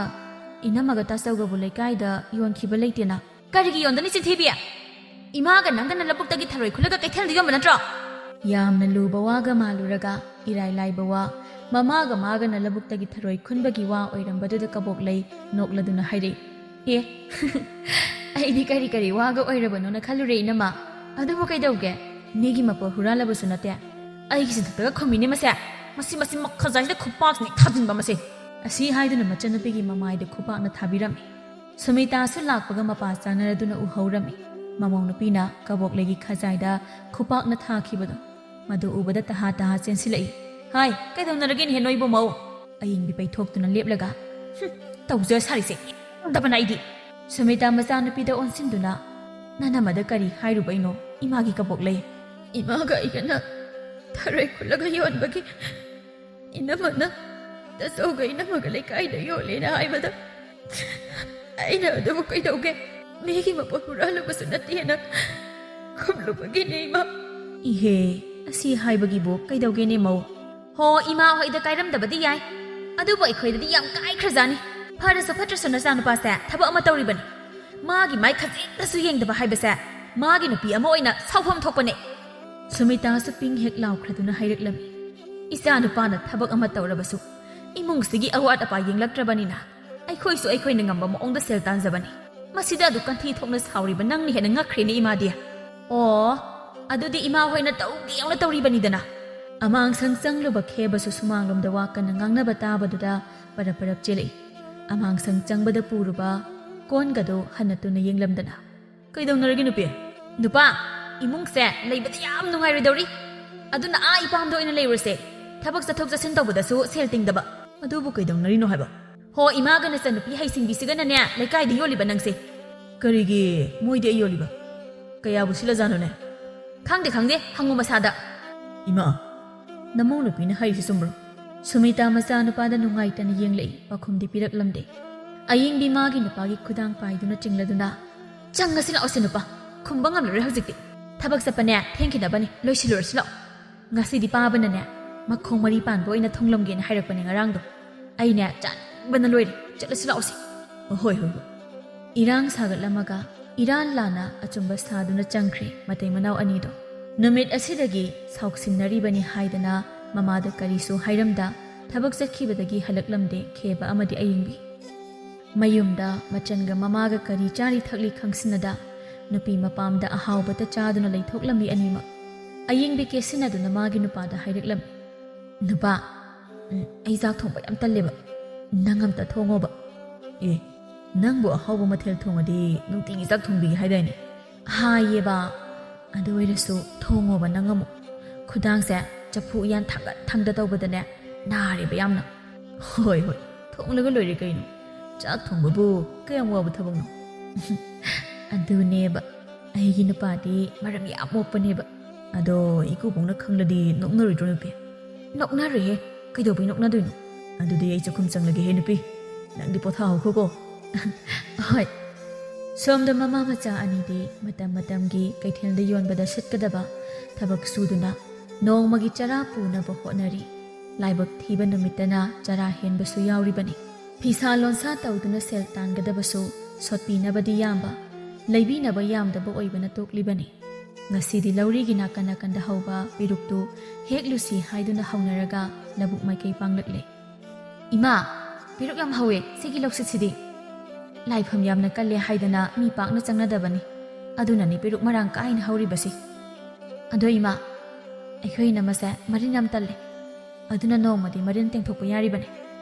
ꯏꯅꯝꯃꯒ ꯇꯥꯆꯧꯒꯕꯨ ꯂꯩꯀꯥꯏꯗ ꯌꯣꯟꯈꯤꯕ ꯂꯩꯇꯦꯅ?" "ꯀꯔꯤꯒꯤ ꯌꯣꯟꯗꯅꯤ ꯆꯤꯟꯊꯤꯕꯤ? ꯏꯃꯥꯒ ꯅꯪꯒꯅ ꯂꯧꯕꯨꯛꯇꯒꯤ ꯊꯔꯣꯏ ꯈꯨꯜꯂꯒ ꯀꯩꯊꯦꯜꯗ ꯌꯣꯟꯕ ꯅꯠꯇ꯭ꯔꯣ?" ꯌꯥꯝꯅ ꯂꯨꯕ ꯋꯥꯒ ꯃꯥꯜꯂꯨꯔꯒ ꯏꯔꯥꯏ ꯂꯥꯏꯕ ꯋꯥ, ꯃꯃꯥꯒ ꯃꯥꯒꯅ ꯂꯧꯕꯨꯛꯇꯒꯤ ꯊꯔꯣꯏ ꯈꯨꯟꯕꯒꯤ ꯋꯥ ꯑꯣꯏꯔꯝꯕꯗꯨꯗ ꯀꯕꯣꯛꯂꯩ ꯅꯣꯛꯂꯗꯨꯅ ꯍꯥꯏꯔꯛꯏ꯫ "ꯑꯦ, ꯑꯩꯗꯤ ꯀꯔꯤ ꯀꯔꯤ ꯋꯥꯒ ꯑꯣꯏꯔꯕꯅꯣꯅ ꯈꯜꯂꯨꯔꯦ ꯏꯅꯝꯃ꯫ ꯑꯗꯨꯕꯨ ꯀꯩꯗꯧꯒꯦ? ꯃꯤꯒꯤ ꯃꯄꯣꯠ ꯍꯨꯔꯥꯜꯂꯕꯁꯨ ꯅꯠꯇꯦ꯫ ꯑꯩꯒꯤ ꯁꯤꯟꯊꯛꯇꯒ ꯈꯨꯝꯃꯤꯅꯦ ꯃꯁꯦ꯫ ꯃꯁꯤ, ꯃꯁꯤ ꯃꯈꯖꯥꯏꯁꯤꯗ ꯈꯨꯄꯥꯛꯁꯤꯅ ꯊꯥꯖꯤꯟꯕ ꯃꯁꯦ꯫" ꯑꯁꯤ ꯍꯥꯏꯗꯨꯅ ꯃꯆꯟꯅꯨꯄꯤꯒꯤ ꯃꯃꯥꯏꯗ ꯈꯨꯄꯥꯛꯅ ꯊꯥꯕꯤꯔꯝꯃꯤ꯫ ꯁꯨꯃꯤꯇꯥꯁꯨ ꯂꯥꯛꯄꯒ ꯃꯄꯥ ꯆꯥꯅꯔꯗꯨꯅ ꯎꯍꯧꯔꯝꯃꯤ꯫ ꯃꯃꯧ ꯅꯨꯄꯤꯅ ꯀꯕꯣꯛꯂꯩꯒꯤ ꯈꯖꯥꯏꯗ ꯈꯨꯄꯥꯛꯅ ꯊꯥꯈꯤꯕꯗꯣ꯫ ꯃꯗꯨ ꯎꯕꯗ ꯇꯍꯥ ꯇꯍꯥ ꯆꯦꯟꯁꯤꯜꯂꯛꯏ꯫ "ꯍꯥꯏ, ꯀꯩꯗꯧꯅꯔꯒꯦꯅꯦꯍꯦ ꯅꯣꯏꯕꯨ ꯃꯧ?" ꯑꯌꯤꯡꯕꯤ ꯄꯩꯊꯣꯛꯇꯨꯅ ꯂꯦꯞꯂꯒ, "ꯍꯨꯝ, ꯇꯧꯖ ꯁꯥꯔꯤꯁꯦ ꯌꯥꯝꯗꯕꯅ ꯑꯩꯗꯤ꯫" ꯁꯨꯃꯤꯇꯥ ꯃꯆꯥꯅꯨꯄꯤꯗ ꯑꯣꯟꯁꯤꯟꯗꯨꯅ, "ꯅꯅꯝꯃꯗ ꯀꯔꯤ ꯍꯥꯏꯔꯨꯕꯩꯅꯣ ꯏꯃꯥꯒꯤ ꯀꯕꯣꯛꯂꯩ?" "ꯏꯃꯥꯒ ꯑꯩꯒꯅ ꯊꯔꯣꯏ ꯈꯨꯜꯂꯒ ꯌꯣꯟꯕꯒꯤ ꯏꯅꯝꯃꯅ ꯇꯥꯆꯧꯒ ꯏꯅꯝꯃꯒ ꯂꯩꯀꯥꯏꯗ ꯌꯣꯜꯂꯦꯅ ꯍꯥꯏꯕꯗ ꯑꯩꯅ ꯑꯗꯨꯕꯨ ꯀꯩꯗꯧꯒꯦ? ꯃꯤꯒꯤ ꯃꯄꯣꯠ ꯍꯨꯔꯥꯜꯂꯨꯕꯁꯨ ꯅꯠꯇꯦꯅ ꯈꯨꯝꯂꯨꯕꯒꯤꯅꯦ ꯏꯃꯥ꯫" "ꯏꯍꯦ, ꯑꯁꯤ ꯍꯥꯏꯕꯒꯤꯕꯨ ꯀꯩꯗꯧꯒꯦꯅꯦ ꯃꯧ?" "ꯍꯣ, ꯏꯃꯥ ꯍꯣꯏꯗ ꯀꯥꯏꯔꯝꯗꯕꯗꯤ ꯌꯥꯏ, ꯑꯗꯨꯕꯨ ꯑꯩꯈꯣꯏꯗꯗꯤ ꯌꯥꯝ ꯀꯥꯏꯈ꯭ꯔꯖꯥꯠꯅꯤ꯫ ꯐꯔꯁꯨ ꯐꯠꯇ꯭ꯔꯁꯨ ꯅꯆꯥꯅꯨꯄꯥꯁꯦ ꯊꯕꯛ ꯑꯃ ꯇꯧꯔꯤꯕꯅꯤ꯫ ꯃꯥꯒꯤ ꯃꯥꯏ ꯈꯖꯤꯛꯇꯁꯨ ꯌꯦꯡꯗꯕ ꯍꯥꯏꯕꯁꯦ ꯃꯥꯒꯤ ꯅꯨꯄꯤ ꯑꯃ ꯑꯣꯏꯅ ꯁꯥꯎꯐꯝ ꯊꯣꯛꯄꯅꯦ꯫" ꯁꯨꯃꯤꯇꯥꯁꯨ ꯄꯤꯡ ꯍꯦꯛ ꯂꯥꯎꯈ꯭ꯔꯗꯨꯅ ꯍꯥꯏꯔꯛꯂꯝꯃꯤ꯫ "ꯏꯆꯥ ꯅꯨꯄꯥꯅ ꯊꯕꯛ ꯑꯃ ꯇꯧꯔꯕꯁꯨ ꯏꯃꯨꯡꯁꯤꯒꯤ ꯑꯋꯥꯠ ꯑꯄꯥ ꯌꯦꯡꯂꯛꯇ꯭ꯔꯕꯅꯤꯅ ꯑꯩꯈꯣꯏꯁꯨ ꯑꯩꯈꯣꯏꯅ ꯉꯝꯕ ꯃꯑꯣꯡꯗ ꯁꯦꯜ ꯇꯥꯟꯖꯕꯅꯤ꯫ ꯃꯁꯤꯗ ꯑꯗꯨꯛ ꯀꯟꯊꯤ ꯊꯣꯛꯅ ꯁꯥꯎꯔꯤꯕ ꯅꯪꯅ ꯍꯦꯟꯅ ꯉꯛꯈ꯭ꯔꯦꯅꯦ, ꯏꯃꯥꯗꯤ꯫ ꯑꯣ, ꯑꯗꯨꯗꯤ ꯏꯃꯥ ꯍꯣꯏꯅ ꯇꯧꯒꯦꯅ ꯇꯧꯔꯤꯕꯅꯤꯗꯅ꯫ ꯑꯃꯥꯡꯁꯪ ꯆꯪꯂꯨꯕ ꯈꯦꯕꯁꯨ ꯁꯨꯃꯥꯡꯂꯣꯝꯗ ꯋꯥ ꯀꯟꯅ ꯉꯥꯡꯅꯕ ꯇꯥꯕꯗꯨꯗ ꯄꯔꯞ ꯄꯔꯞ ꯆꯦꯜꯂꯛꯏ꯫ ꯑꯃꯥꯡꯁꯪ ꯆꯪꯕꯗ ꯄꯨꯔꯨꯕ ꯀꯣꯟꯒꯗꯨ ꯍꯟꯅ ꯇꯨꯅ ꯌꯦꯡꯂꯝꯗꯅ, "ꯀꯩꯗꯧꯅꯔꯒꯦ ꯅꯨꯄꯤ?" "ꯅꯨꯄꯥ, ꯏꯃꯨꯡꯁꯦ ꯂꯩꯕꯗ ꯌꯥꯝ ꯅꯨꯡꯉꯥꯏꯔꯣꯏꯗꯧꯔꯤ꯫ ꯑꯗꯨꯅ ꯑꯥ ꯏꯄꯥꯝꯗ ꯑꯣꯏꯅ ꯂꯩꯔꯨꯔꯁꯦ꯫ ꯊꯕꯛ ꯆꯠꯊꯣꯛ ꯆꯠꯁꯤꯟ ꯇꯧꯕꯗꯁꯨ ꯁꯦꯜ ꯇꯤꯡꯗꯕ꯫" "ꯑꯗꯨꯕꯨ ꯀꯩꯗꯧꯅꯔꯤꯅꯣ ꯍꯥꯏꯕ?" "ꯍꯣ, ꯏꯃꯥꯒ ꯅꯆꯟꯅꯨꯄꯤ ꯍꯩꯁꯤꯡꯕꯤꯁꯤꯒꯅꯅꯦ ꯂꯩꯀꯥꯏꯗ ꯌꯣꯜꯂꯤꯕ ꯅꯪꯁꯦ꯫" "ꯀꯔꯤꯒꯤ ꯃꯣꯏꯗꯤ ꯑꯩ ꯌꯣꯜꯂꯤꯕ? ꯀꯌꯥꯕꯨ ꯁꯤꯠꯂꯖꯥꯠꯅꯣꯅꯦ?" "ꯈꯪꯗꯦ, ꯈꯪꯗꯦ, ꯍꯪꯉꯨ ꯃꯁꯥꯗ꯫" "ꯏꯃꯥ, ꯅꯃꯧ ꯅꯨꯄꯤꯅ ꯍꯥꯏꯔꯤꯁꯤ ꯆꯨꯝꯕ꯭ꯔꯣ?" ꯁꯨꯃꯤꯇꯥ ꯃꯆꯥꯅꯨꯄꯥꯗ ꯅꯨꯡꯉꯥꯏꯇꯅ ꯌꯦꯡꯂꯛꯏ, ꯄꯥꯎꯈꯨꯝꯗꯤ ꯄꯤꯔꯛꯂꯝꯗꯦ꯫ ꯑꯌꯤꯡꯕꯤ ꯃꯥꯒꯤ ꯅꯨꯄꯥꯒꯤ ꯈꯨꯗꯥꯡ ꯄꯥꯏꯗꯨꯅ ꯆꯤꯡꯂꯗꯨꯅ, "ꯆꯪꯉꯁꯤ ꯂꯥꯛꯑꯣꯁꯦ ꯅꯨꯄꯥ, ꯈꯨꯝꯕ ꯉꯝꯂꯔꯣꯏ ꯍꯧꯖꯤꯛꯇꯤ꯫ ꯊꯕꯛ ꯆꯠꯄꯅꯦ ꯊꯦꯡꯈꯤꯅꯕꯅꯤ, ꯂꯣꯏꯁꯤꯜꯂꯨꯔꯁꯤ ꯂꯥꯛꯑꯣ꯫ ꯉꯁꯤꯗꯤ ꯄꯥꯕꯅꯅꯦ ꯃꯈꯣꯡ ꯃꯔꯤ ꯄꯥꯟꯕ ꯑꯣꯏꯅ ꯊꯨꯡꯂꯝꯒꯦꯅ ꯍꯥꯏꯔꯛꯄꯅꯦ ꯉꯔꯥꯡꯗꯣ꯫ ꯑꯩꯅꯦ ꯆꯥꯅꯤꯡꯕꯅ ꯂꯣꯏꯔꯦ, ꯆꯠꯂꯁꯤ ꯂꯥꯛꯑꯣꯁꯦ꯫" "ꯍꯣꯏ, ꯍꯣꯏ, ꯍꯣꯏ꯫" ꯏꯔꯥꯡ ꯁꯥꯒꯠꯂꯝꯃꯒ ꯏꯔꯥꯟ ꯂꯥꯟꯅ ꯑꯆꯨꯝꯕ ꯁꯥꯗꯨꯅ ꯆꯪꯈ꯭ꯔꯦ ꯃꯇꯩ ꯃꯅꯥꯎ ꯑꯅꯤꯗꯣ꯫ ꯅꯨꯃꯤꯠ ꯑꯁꯤꯗꯒꯤ ꯁꯥꯎꯁꯤꯟꯅꯔꯤꯕꯅꯤ ꯍꯥꯏꯗꯅ ꯃꯃꯥꯗ ꯀꯔꯤꯁꯨ ꯍꯥꯏꯔꯝꯗ ꯊꯕꯛ ꯆꯠꯈꯤꯕꯗꯒꯤ ꯍꯜꯂꯛꯂꯝꯗꯦ ꯈꯦꯕ ꯑꯃꯗꯤ ꯑꯌꯤꯡꯕꯤ꯫ ꯃꯌꯨꯝꯗ ꯃꯆꯟꯒ ꯃꯃꯥꯒ ꯀꯔꯤ ꯆꯥꯔꯤ ꯊꯛꯂꯤ ꯈꯪꯁꯤꯟꯅꯗ ꯅꯨꯄꯤ ꯃꯄꯥꯝꯗ ꯑꯍꯥꯎꯕꯇ ꯆꯥꯗꯨꯅ ꯂꯩꯊꯣꯛꯂꯝꯃꯤ ꯑꯅꯤꯃꯛ꯫ ꯑꯌꯤꯡꯕꯤ ꯀꯦꯁꯤꯟꯅꯗꯨꯅ ꯃꯥꯒꯤ ꯅꯨꯄꯥꯗ ꯍꯥꯏꯔꯛꯂꯝꯃꯤ, "ꯅꯨꯄꯥ, ꯎꯝ, ꯑꯩ ꯆꯥꯛ ꯊꯣꯡꯕ ꯌꯥꯝ ꯇꯜꯂꯦꯕ꯫ ꯅꯪ ꯑꯝꯇ ꯊꯣꯡꯉꯣꯕ꯫" "ꯑꯦ, ꯅꯪꯕꯨ ꯑꯍꯥꯎꯕ ꯃꯊꯦꯜ ꯊꯣꯡꯉꯗꯤ ꯅꯨꯡꯇꯤꯒꯤ ꯆꯥꯛ ꯊꯣꯡꯕꯤꯒꯦ ꯍꯥꯏꯗꯥꯏꯅꯦ?" "ꯍꯥꯏꯌꯦꯕ, ꯑꯗꯨ ꯑꯣꯏꯔꯁꯨ ꯊꯣꯡꯉꯣꯕ ꯅꯪ ꯑꯃꯨꯛ꯫ ꯈꯨꯗꯥꯡꯁꯦ ꯆꯐꯨ ꯎꯌꯥꯟ ꯊꯥꯡꯒꯠ ꯊꯥꯡꯗ ꯇꯧꯕꯗꯅꯦ ꯅꯥꯔꯦꯕ ꯌꯥꯝꯅ꯫" "ꯍꯣꯏ, ꯍꯣꯏ, ꯊꯣꯡꯂꯒ ꯂꯣꯏꯔꯦ ꯀꯩꯅꯣ꯫ ꯆꯥꯛ ꯊꯣꯡꯕꯕꯨ ꯀꯌꯥꯝ ꯋꯥꯕ ꯊꯕꯛꯅꯣ?" "ꯑꯗꯨꯅꯦꯕ, ꯑꯩꯒꯤ ꯅꯨꯄꯥꯗꯤ ꯃꯔꯝ ꯌꯥꯝ ꯃꯣꯛꯄꯅꯦꯕ꯫" "ꯑꯗꯣ ꯏꯀꯨꯕꯣꯛꯅ ꯈꯪꯂꯗꯤ ꯅꯣꯛꯅꯔꯣꯏꯗ꯭ꯔꯣ ꯅꯨꯄꯤ?" "ꯅꯣꯛꯅꯔꯣꯏꯍꯦ, ꯀꯩꯗꯧꯕꯩ ꯅꯣꯛꯅꯗꯣꯏꯅꯣ?" "ꯑꯗꯨꯗꯤ ꯑꯩ ꯆꯥꯛꯈꯨꯝ ꯆꯪꯂꯒꯦꯍꯦ ꯅꯨꯄꯤ, ꯅꯪꯗꯤ ꯄꯣꯊꯥꯍꯧꯈꯣꯀꯣ꯫" "ꯍꯣꯏ꯫" ꯁꯣꯝꯗ ꯃꯃꯥ ꯃꯆꯥ ꯑꯅꯤꯗꯤ ꯃꯇꯝ ꯃꯇꯝꯒꯤ ꯀꯩꯊꯦꯜꯗ ꯌꯣꯟꯕꯗ ꯁꯤꯠꯀꯗꯕ ꯊꯕꯛ ꯁꯨꯗꯨꯅ ꯅꯣꯡꯃꯒꯤ ꯆꯔꯥ ꯄꯨꯅꯕ ꯍꯣꯠꯅꯔꯤ꯫ ꯂꯥꯏꯕꯛ ꯊꯤꯕ ꯅꯨꯃꯤꯠꯇꯅ ꯆꯔꯥ ꯍꯦꯟꯕꯁꯨ ꯌꯥꯎꯔꯤꯕꯅꯤ꯫ ꯐꯤꯁꯥ ꯂꯣꯟꯁꯥ ꯇꯧꯗꯨꯅ ꯁꯦꯜ ꯇꯥꯟꯒꯗꯕꯁꯨ ꯁꯣꯠꯄꯤꯅꯕꯗꯤ ꯌꯥꯝꯕ, ꯂꯩꯕꯤꯅꯕ ꯌꯥꯝꯗꯕ ꯑꯣꯏꯕꯅ ꯇꯣꯛꯂꯤꯕꯅꯤ꯫ ꯉꯁꯤꯗꯤ ꯂꯧꯔꯤꯒꯤ ꯅꯥꯀꯟ ꯅꯥꯀꯟꯗ ꯍꯧꯕ ꯄꯦꯔꯨꯛꯇꯨ ꯍꯦꯛꯂꯨꯁꯤ ꯍꯥꯏꯗꯨꯅ ꯍꯧꯅꯔꯒ ꯂꯧꯕꯨꯛ ꯃꯥꯏꯀꯩ ꯄꯥꯡꯂꯛꯂꯦ꯫ "ꯏꯃꯥ, ꯄꯦꯔꯨꯛ ꯌꯥꯝ ꯍꯧꯋꯦ ꯁꯤꯒꯤ ꯂꯧꯁꯤꯠꯁꯤꯗꯤ꯫ ꯂꯥꯏꯐꯝ ꯌꯥꯝꯅ ꯀꯜꯂꯦ ꯍꯥꯏꯗꯅ ꯃꯤ ꯄꯥꯛꯅ ꯆꯪꯅꯗꯕꯅꯤ, ꯑꯗꯨꯅꯅꯤ ꯄꯦꯔꯨꯛ ꯃꯔꯥꯡ ꯀꯥꯏꯅ ꯍꯧꯔꯤꯕꯁꯤ꯫ ꯑꯗꯣ ꯏꯃꯥ, ꯑꯩꯈꯣꯏ ꯏꯅꯝꯃꯁꯦ ꯃꯔꯤꯟ ꯌꯥꯝ ꯇꯜꯂꯦ, ꯑꯗꯨꯅ ꯅꯣꯡꯃꯗꯤ ꯃꯔꯤꯟ ꯇꯦꯡꯊꯣꯛꯄ ꯌꯥꯔꯤꯕꯅꯤ꯫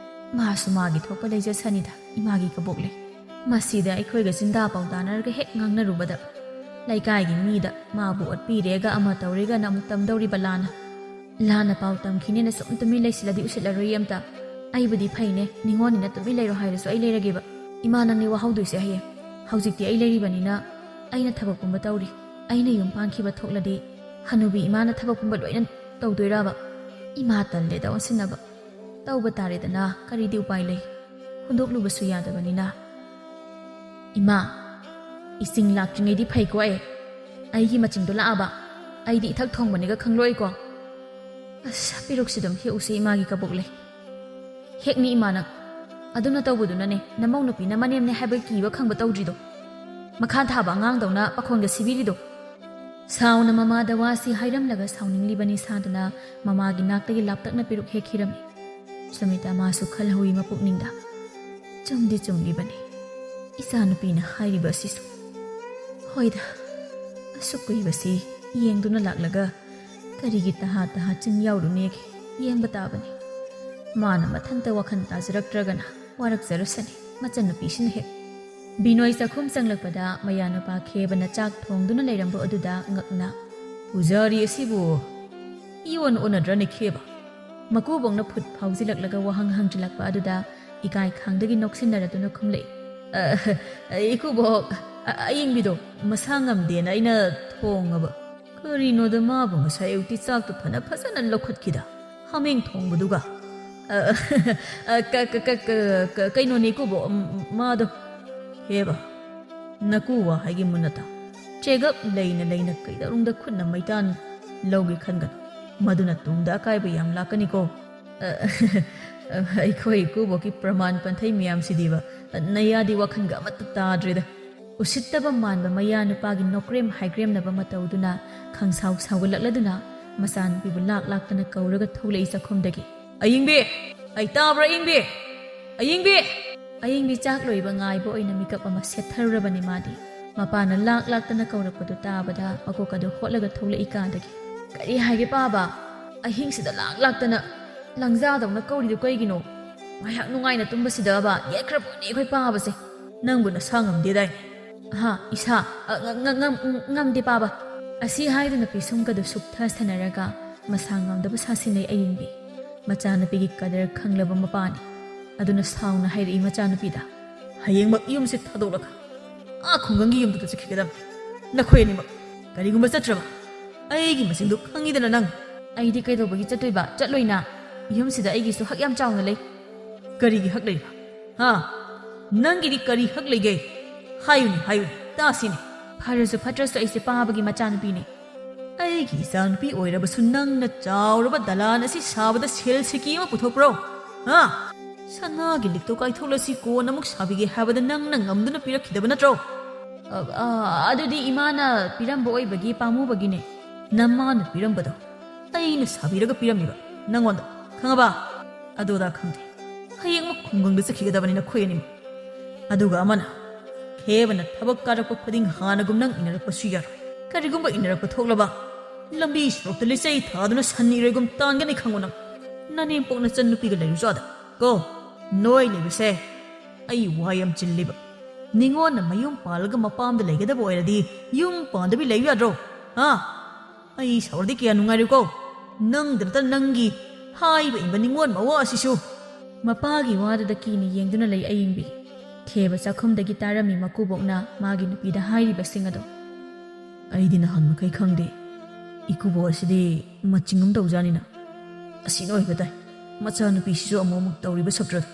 ꯃꯥꯁꯨ ꯃꯥꯒꯤ ꯊꯣꯛꯄ ꯂꯩꯖꯁꯅꯤꯗ, ꯏꯃꯥꯒꯤ ꯀꯕꯣꯛ ꯂꯩ꯫ ꯃꯁꯤꯗ ꯑꯩꯈꯣꯏꯒ ꯆꯤꯟꯗꯥ ꯄꯥꯎꯗꯥꯅꯔꯒ ꯍꯦꯛ ꯉꯥꯡꯅꯔꯨꯕꯗ, ꯂꯩꯀꯥꯏꯒꯤ ꯃꯤꯗ ꯃꯥꯕꯨ ꯑꯣꯠꯄꯤꯔꯦꯒ ꯑꯃ ꯇꯧꯔꯦꯒꯅ ꯑꯃꯨꯛ ꯇꯝꯗꯧꯔꯤꯕ ꯂꯥꯟꯅ꯫ ꯂꯥꯟꯅ ꯄꯥꯎ ꯇꯝꯈꯤꯅꯦꯅ ꯁꯨꯝ ꯇꯨꯃꯤꯟ ꯂꯩꯁꯤꯜꯂꯗꯤ ꯎꯁꯤꯠꯂꯔꯣꯏ ꯑꯝꯇ꯫ ꯑꯩꯕꯨꯗꯤ ꯐꯩꯅꯦ, ꯅꯤꯉꯣꯜꯅꯤꯅ ꯇꯨꯃꯤꯟ ꯂꯩꯔꯣ ꯍꯥꯏꯔꯁꯨ ꯑꯩ ꯂꯩꯔꯒꯦꯕ꯫ ꯏꯃꯥ, ꯅꯪꯅꯤ ꯋꯥꯍꯧꯗꯣꯏꯁꯦ ꯍꯌꯦꯡ꯫ ꯍꯧꯖꯤꯛꯇꯤ ꯑꯩ ꯂꯩꯔꯤꯕꯅꯤꯅ ꯑꯩꯅ ꯊꯕꯛ ꯄꯨꯝꯕ ꯇꯧꯔꯤ꯫ ꯑꯩꯅ ꯌꯨꯝ ꯄꯥꯟꯈꯤꯕ ꯊꯣꯛꯂꯗꯤ ꯍꯅꯨꯕꯤ ꯏꯃꯥꯅ ꯊꯕꯛ ꯄꯨꯝꯕ ꯂꯣꯏꯅ ꯇꯧꯗꯣꯏꯔꯕ? ꯏꯃꯥ ꯇꯜꯂꯦꯗ ꯑꯣꯟꯁꯤꯟꯅꯕ꯫ ꯇꯧꯕ ꯇꯥꯔꯦꯗꯅ, ꯀꯔꯤꯗꯤ ꯎꯄꯥꯏ ꯂꯩ? ꯍꯨꯟꯗꯣꯛꯂꯨꯕꯁꯨ ꯌꯥꯗꯕꯅꯤꯅ꯫ ꯏꯃꯥ, ꯏꯁꯤꯡ ꯂꯥꯛꯇ꯭ꯔꯤꯉꯩꯗꯤ ꯐꯩꯀꯣ ꯑꯩ꯫ ꯑꯩꯒꯤ ꯃꯆꯤꯟꯗꯣ ꯂꯥꯛꯑꯕ? ꯑꯩꯗꯤ ꯏꯊꯛ ꯊꯣꯡꯕꯅꯤꯒ ꯈꯪꯂꯣꯏꯀꯣ꯫ ꯑꯁ, ꯄꯦꯔꯨꯛꯁꯤ ꯑꯗꯨꯝ ꯍꯦꯛꯎꯁꯦ ꯏꯃꯥꯒꯤ ꯀꯕꯣꯛ ꯂꯩ꯫ ꯍꯦꯛꯅꯤ ꯏꯃꯥ ꯅꯪ꯫ ꯑꯗꯨꯝꯅ ꯇꯧꯕꯗꯨꯅꯅꯦ ꯅꯃꯧ ꯅꯨꯄꯤꯅ ꯃꯅꯦꯝꯅꯦ ꯍꯥꯏꯕ ꯀꯤꯕ ꯈꯪꯕ ꯇꯧꯗ꯭ꯔꯤꯗꯣ꯫ ꯃꯈꯥ ꯊꯥꯕ ꯑꯉꯥꯡꯗꯧꯅ ꯄꯥꯈꯣꯟꯒ ꯁꯤꯕꯤꯔꯤꯗꯣ꯫ ꯁꯥꯎꯅ ꯃꯃꯥꯗ ꯋꯥꯁꯤ ꯍꯥꯏꯔꯝꯂꯒ ꯁꯥꯎꯅꯤꯡꯂꯤꯕꯅꯤ ꯁꯥꯗꯅ ꯃꯃꯥꯒꯤ ꯅꯥꯛꯇꯒꯤ ꯂꯥꯞꯇꯛꯅ ꯄꯦꯔꯨꯛ ꯍꯦꯛꯈꯤꯔꯝꯃꯤ꯫ ꯁꯨꯃꯤꯇꯥ ꯃꯥꯁꯨ ꯈꯜꯍꯧꯏ ꯃꯄꯨꯛꯅꯤꯡꯗ, "ꯆꯨꯝꯗꯤ ꯆꯨꯝꯂꯤꯕꯅꯤ꯫ ꯏꯆꯥꯅꯨꯄꯤꯅ ꯍꯥꯏꯔꯤꯕ ꯑꯁꯤꯁꯨ꯫ ꯍꯣꯏꯗ, ꯑꯁꯨꯛ ꯀꯨꯏꯕꯁꯤ ꯌꯦꯡꯗꯨꯅ ꯂꯥꯛꯂꯒ ꯀꯔꯤꯒꯤ ꯇꯍꯥ ꯇꯍꯥ ꯆꯤꯟ ꯌꯥꯎꯔꯨꯅꯦꯒꯦ? ꯌꯦꯡꯕ ꯇꯥꯕꯅꯤ꯫ ꯃꯥꯅ ꯃꯊꯟꯇ ꯋꯥꯈꯜ ꯇꯥꯖꯔꯛꯇ꯭ꯔꯒꯅ ꯋꯥꯔꯛꯆꯔꯁꯅꯤ, ꯃꯆꯟꯅꯨꯄꯤꯁꯤꯅ ꯍꯦꯛ꯫" ꯕꯤꯅꯣꯏ ꯆꯥꯛꯈꯨꯝ ꯆꯪꯂꯛꯄꯗ ꯃꯌꯥꯅꯨꯄꯥ ꯈꯦꯕꯅ ꯆꯥꯛ ꯊꯣꯡꯗꯨꯅ ꯂꯩꯔꯝꯕ ꯑꯗꯨꯗ ꯉꯛꯅ, "ꯄꯨꯖꯥꯔꯤ ꯑꯁꯤꯕꯨ ꯏꯑꯣꯟ ꯑꯣꯟꯅꯗ꯭ꯔꯅꯦ ꯈꯦꯕ?" ꯃꯀꯨꯕꯣꯛꯅ ꯐꯨꯠ ꯐꯥꯎꯖꯤꯜꯂꯛꯂꯒ ꯋꯥꯍꯪ ꯍꯪꯖꯤꯜꯂꯛꯄ ꯑꯗꯨꯗ ꯏꯀꯥꯏ ꯈꯥꯡꯗꯒꯤ ꯅꯣꯛꯁꯤꯟꯅꯔꯗꯨꯅ ꯈꯨꯝꯂꯛꯏ, "ꯑ, ꯏꯀꯨꯕꯣꯛ, ꯑ, ꯑꯌꯤꯡꯕꯤꯗꯣ ꯃꯁꯥ ꯉꯝꯗꯦꯅ ꯑꯩꯅ ꯊꯣꯡꯉꯕ꯫ ꯀꯔꯤꯅꯣꯗ ꯃꯥꯕꯨ ꯉꯁꯥꯏ ꯑꯌꯨꯛꯇꯤ ꯆꯥꯛꯇꯣ ꯐꯅ ꯐꯖꯅ ꯂꯧꯈꯠꯈꯤꯗ, ꯍꯥꯃꯦꯡ ꯊꯣꯡꯕꯗꯨꯒ꯫ ꯑ, ꯑ, ꯀ-, ꯀ-, ꯀ-, ꯀ-, ꯀ-, ꯀꯩꯅꯣꯅꯦ ꯏꯀꯨꯕꯣꯛ, ꯎꯝ, ꯃꯥꯗꯣ꯫ ꯍꯦꯕ, ꯅꯀꯨ ꯋꯥ ꯍꯥꯏꯒꯤ ꯃꯨꯟꯅꯇ꯫ ꯆꯦꯒꯞ ꯂꯩꯅ ꯂꯩꯅ ꯀꯩꯗꯧꯅꯨꯡꯗ ꯈꯨꯠꯅ ꯃꯩꯇꯥꯟ ꯂꯧꯒꯦ ꯈꯟꯒꯅꯨ꯫ ꯃꯗꯨꯅ ꯇꯨꯡꯗ ꯑꯀꯥꯏꯕ ꯌꯥꯝ ꯂꯥꯛꯀꯅꯤꯀꯣ꯫ ꯑ, ꯑ, ꯑꯩꯈꯣꯏ ꯏꯀꯨꯕꯣꯛꯀꯤ ꯄ꯭ꯔꯃꯥꯟ ꯄꯟꯊꯩ ꯃꯌꯥꯝꯁꯤꯗꯤꯕ, ꯅꯌꯥꯗꯤ ꯋꯥꯈꯜꯒ ꯑꯃꯠꯇ ꯇꯥꯗ꯭ꯔꯦꯗ꯫" ꯎꯁꯤꯠꯇꯕ ꯃꯥꯟꯕ ꯃꯌꯥ ꯅꯨꯄꯥꯒꯤ ꯅꯣꯀ꯭ꯔꯦꯝ ꯍꯥꯏꯒ꯭ꯔꯦꯝꯅꯕ ꯃꯇꯧꯗꯨꯅ ꯈꯪꯁꯥꯎ ꯁꯥꯎꯒꯠꯂꯛꯂꯗꯨꯅ ꯃꯆꯥꯅꯨꯄꯤꯕꯨ ꯂꯥꯛ ꯂꯥꯛꯇꯅ ꯀꯧꯔꯒ ꯊꯣꯛꯂꯛꯏ ꯆꯥꯛꯈꯨꯝꯗꯒꯤ꯫ "ꯑꯌꯤꯡꯕꯤ!" ꯑꯩ ꯇꯥꯕ꯭ꯔꯥ, ꯑꯌꯤꯡꯕꯤ? ꯑꯌꯤꯡꯕꯤ! ꯑꯌꯤꯡꯕꯤ ꯆꯥꯛ ꯂꯣꯏꯕ ꯉꯥꯏꯕ ꯑꯣꯏꯅ ꯃꯤꯀꯞ ꯑꯃ ꯁꯦꯠꯊꯔꯨꯔꯕꯅꯤ ꯃꯥꯗꯤ꯫ ꯃꯄꯥꯅ ꯂꯥꯛ ꯂꯥꯛꯇꯅ ꯀꯧꯔꯛꯄꯗꯨ ꯇꯥꯕꯗ ꯃꯀꯣꯛ ꯑꯗꯨ ꯍꯣꯠꯂꯒ ꯊꯣꯛꯂꯛꯏ ꯀꯥꯗꯒꯤ꯫ "ꯀꯔꯤ ꯍꯥꯏꯒꯦ ꯄꯥꯕ? ꯑꯍꯤꯡꯁꯤꯗ ꯂꯥꯛ ꯂꯥꯛꯇꯅ ꯂꯪꯖꯥꯗꯧꯅ ꯀꯧꯔꯤꯗꯨ ꯀꯩꯒꯤꯅꯣ? ꯉꯥꯏꯍꯥꯛ ꯅꯨꯡꯉꯥꯏꯅ ꯇꯨꯝꯕꯁꯤꯗꯕ ꯌꯦꯠꯈ꯭ꯔꯕꯅꯦ ꯑꯩꯈꯣꯏ ꯄꯥꯕꯁꯦ꯫ ꯅꯪꯕꯨ ꯅꯁꯥ ꯉꯝꯗꯦꯗꯥꯏꯅꯦ?" "ꯍꯥ, ꯏꯁꯥ? ꯑ, ꯉ-, ꯉ-, ꯉꯝ-, ꯉꯝꯗꯦ ꯄꯥꯕ꯫" ꯑꯁꯤ ꯍꯥꯏꯗꯨꯅ ꯄꯤꯁꯨꯝꯒꯗꯨ ꯁꯨꯛꯊ ꯁꯥꯟꯅꯔꯒ ꯃꯁꯥ ꯉꯝꯗꯕ ꯁꯥꯁꯤꯟꯅꯩ ꯑꯌꯤꯡꯕꯤ꯫ ꯃꯆꯥꯅꯨꯄꯤꯒꯤ ꯀꯗꯔ ꯈꯪꯂꯕ ꯃꯄꯥꯅꯤ꯫ ꯑꯗꯨꯅ ꯁꯥꯎꯅ ꯍꯥꯏꯔꯛꯏ ꯃꯆꯥꯅꯨꯄꯤꯗ, "ꯍꯌꯦꯡꯃꯛ ꯌꯨꯝꯁꯦ ꯊꯥꯗꯣꯛꯂꯒ ꯑꯥ ꯈꯨꯡꯒꯪꯒꯤ ꯌꯨꯝꯗꯨꯗ ꯆꯠꯈꯤꯒꯗꯕꯅꯤ꯫ ꯅꯈꯣꯏ ꯑꯅꯤꯃꯛ꯫ ꯀꯔꯤꯒꯨꯝꯕ ꯆꯠꯇ꯭ꯔꯕ ꯑꯩꯒꯤ ꯃꯁꯤꯡꯗꯨ ꯈꯪꯉꯤꯗꯅ ꯅꯪ꯫" "ꯑꯩꯗꯤ ꯀꯩꯗꯧꯕꯒꯤ ꯆꯠꯇꯣꯏꯕ? ꯆꯠꯂꯣꯏꯅ꯫ ꯌꯨꯝꯁꯤꯗ ꯑꯩꯒꯤꯁꯨ ꯍꯛ ꯌꯥꯝ ꯆꯥꯎꯅ ꯂꯩ꯫" "ꯀꯔꯤꯒꯤ ꯍꯛ ꯂꯩꯕ? ꯍꯥ? ꯅꯪꯒꯤꯗꯤ ꯀꯔꯤ ꯍꯛ ꯂꯩꯒꯦ? ꯍꯥꯏꯌꯨꯅꯦ, ꯍꯥꯏꯌꯨꯅꯦ, ꯇꯥꯁꯤꯅꯦ꯫" "ꯐꯔꯁꯨ ꯐꯠꯇ꯭ꯔꯁꯨ ꯑꯩꯁꯦ ꯄꯥꯕꯒꯤ ꯃꯆꯥꯅꯨꯄꯤꯅꯦ꯫" "ꯑꯩꯒꯤ ꯏꯆꯥꯅꯨꯄꯤ ꯑꯣꯏꯔꯕꯁꯨ ꯅꯪꯅ ꯆꯥꯎꯔꯕ ꯗꯂꯥꯟ ꯑꯁꯤ ꯁꯥꯕꯗ ꯁꯦꯜ ꯁꯤꯀꯤ ꯑꯃ ꯄꯨꯊꯣꯛꯄ꯭ꯔꯣ? ꯍꯥ? ꯁꯅꯥꯒꯤ ꯂꯤꯛꯇꯣ ꯀꯥꯏꯊꯣꯛꯂꯁꯤ ꯀꯣꯟ ꯑꯃꯨꯛ ꯁꯥꯕꯤꯒꯦ ꯍꯥꯏꯕꯗ ꯅꯪꯅ ꯉꯝꯗꯨꯅ ꯄꯤꯔꯛꯈꯤꯗꯕ ꯅꯠꯇ꯭ꯔꯣ?" "ꯑ, ꯑ, ꯑꯗꯨꯗꯤ ꯏꯃꯥꯅ ꯄꯤꯔꯝꯕ ꯑꯣꯏꯕꯒꯤ ꯄꯥꯝꯃꯨꯕꯒꯤꯅꯦ꯫" "ꯅꯃꯥꯅ ꯄꯤꯔꯝꯕꯗꯣ ꯑꯩꯅ ꯁꯥꯕꯤꯔꯒ ꯄꯤꯔꯝꯃꯤꯕ ꯅꯪꯉꯣꯟꯗ, ꯈꯪꯉꯕ? ꯑꯗꯨ ꯑꯗꯥ ꯈꯪꯗꯦ꯫ ꯍꯌꯦꯡꯃꯛ ꯈꯨꯡꯒꯪꯗ ꯆꯠꯈꯤꯒꯗꯕꯅꯤ ꯅꯈꯣꯏ ꯑꯅꯤꯃꯛ꯫ ꯑꯗꯨꯒ ꯑꯃꯅ ꯈꯦꯕꯅ ꯊꯕꯛ ꯀꯥꯔꯛꯄ ꯈꯨꯗꯤꯡ ꯍꯥꯟꯅꯒꯨꯝ ꯅꯪ ꯏꯟꯅꯔꯛꯄꯁꯨ ꯌꯥꯔꯣꯏ꯫ ꯀꯔꯤꯒꯨꯝꯕ ꯏꯟꯅꯔꯛꯄ ꯊꯣꯛꯂꯕ, ꯂꯝꯕꯤ ꯁꯣꯔꯣꯛꯇ ꯂꯤꯆꯩ ꯊꯥꯗꯨꯅ ꯁꯟ ꯏꯔꯣꯏꯒꯨꯝ ꯇꯥꯟꯒꯅꯤ ꯈꯪꯉꯨ ꯅꯪ꯫ ꯅꯅꯦꯝꯄꯣꯛ ꯅꯆꯟꯅꯨꯄꯤꯒ ꯂꯩꯔꯨꯆꯣ ꯑꯥꯗ ꯀꯣ꯫ ꯅꯣꯏ ꯂꯩꯕꯁꯦ ꯑꯩ ꯋꯥ ꯌꯥꯝ ꯆꯤꯜꯂꯤꯕ꯫ ꯅꯤꯉꯣꯟꯅ ꯃꯌꯨꯝ ꯄꯥꯜꯂꯒ ꯃꯄꯥꯝꯗ ꯂꯩꯒꯗꯕ ꯑꯣꯏꯔꯗꯤ ꯌꯨꯝ ꯄꯥꯟꯗꯕꯤ ꯂꯩꯌꯨ ꯌꯥꯗ꯭ꯔꯣ? ꯍꯥ? ꯑꯩ ꯁꯥꯎꯔꯗꯤ ꯀꯌꯥ ꯅꯨꯡꯉꯥꯏꯔꯣꯏꯀꯣ꯫ ꯅꯪꯗ ꯅꯠꯇꯅ ꯅꯪꯒꯤ ꯍꯥꯏꯕ ꯏꯟꯕ ꯅꯤꯉꯣꯜ ꯃꯋꯥ ꯑꯁꯤꯁꯨ꯫" ꯃꯄꯥꯒꯤ ꯋꯥꯗꯨꯗ ꯀꯤꯅ ꯌꯦꯡꯗꯨꯅ ꯂꯩ ꯑꯌꯤꯡꯕꯤ꯫ ꯈꯦꯕ ꯆꯥꯛꯈꯨꯝꯗꯒꯤ ꯇꯥꯔꯝꯃꯤ ꯃꯀꯨꯕꯣꯛꯅ ꯃꯥꯒꯤ ꯅꯨꯄꯤꯗ ꯍꯥꯏꯔꯤꯕꯁꯤꯡ ꯑꯗꯣ꯫ "ꯑꯩꯗꯤ ꯅꯍꯥꯟ ꯃꯈꯩ ꯈꯪꯗꯦ꯫ ꯏꯀꯨꯕꯣꯛ ꯑꯁꯤꯗꯤ ꯃꯆꯤꯡ ꯑꯃ ꯇꯧꯖꯥꯅꯤꯅ꯫ ꯑꯁꯤꯅ ꯑꯣꯏꯕ ꯇꯥꯏ꯫ ꯃꯆꯥꯅꯨꯄꯤꯁꯤꯁꯨ ꯑꯃꯨꯛ ꯑꯃꯨꯛ ꯇꯧꯔꯤꯕ ꯁꯛꯇ꯭ꯔꯗꯣ꯫"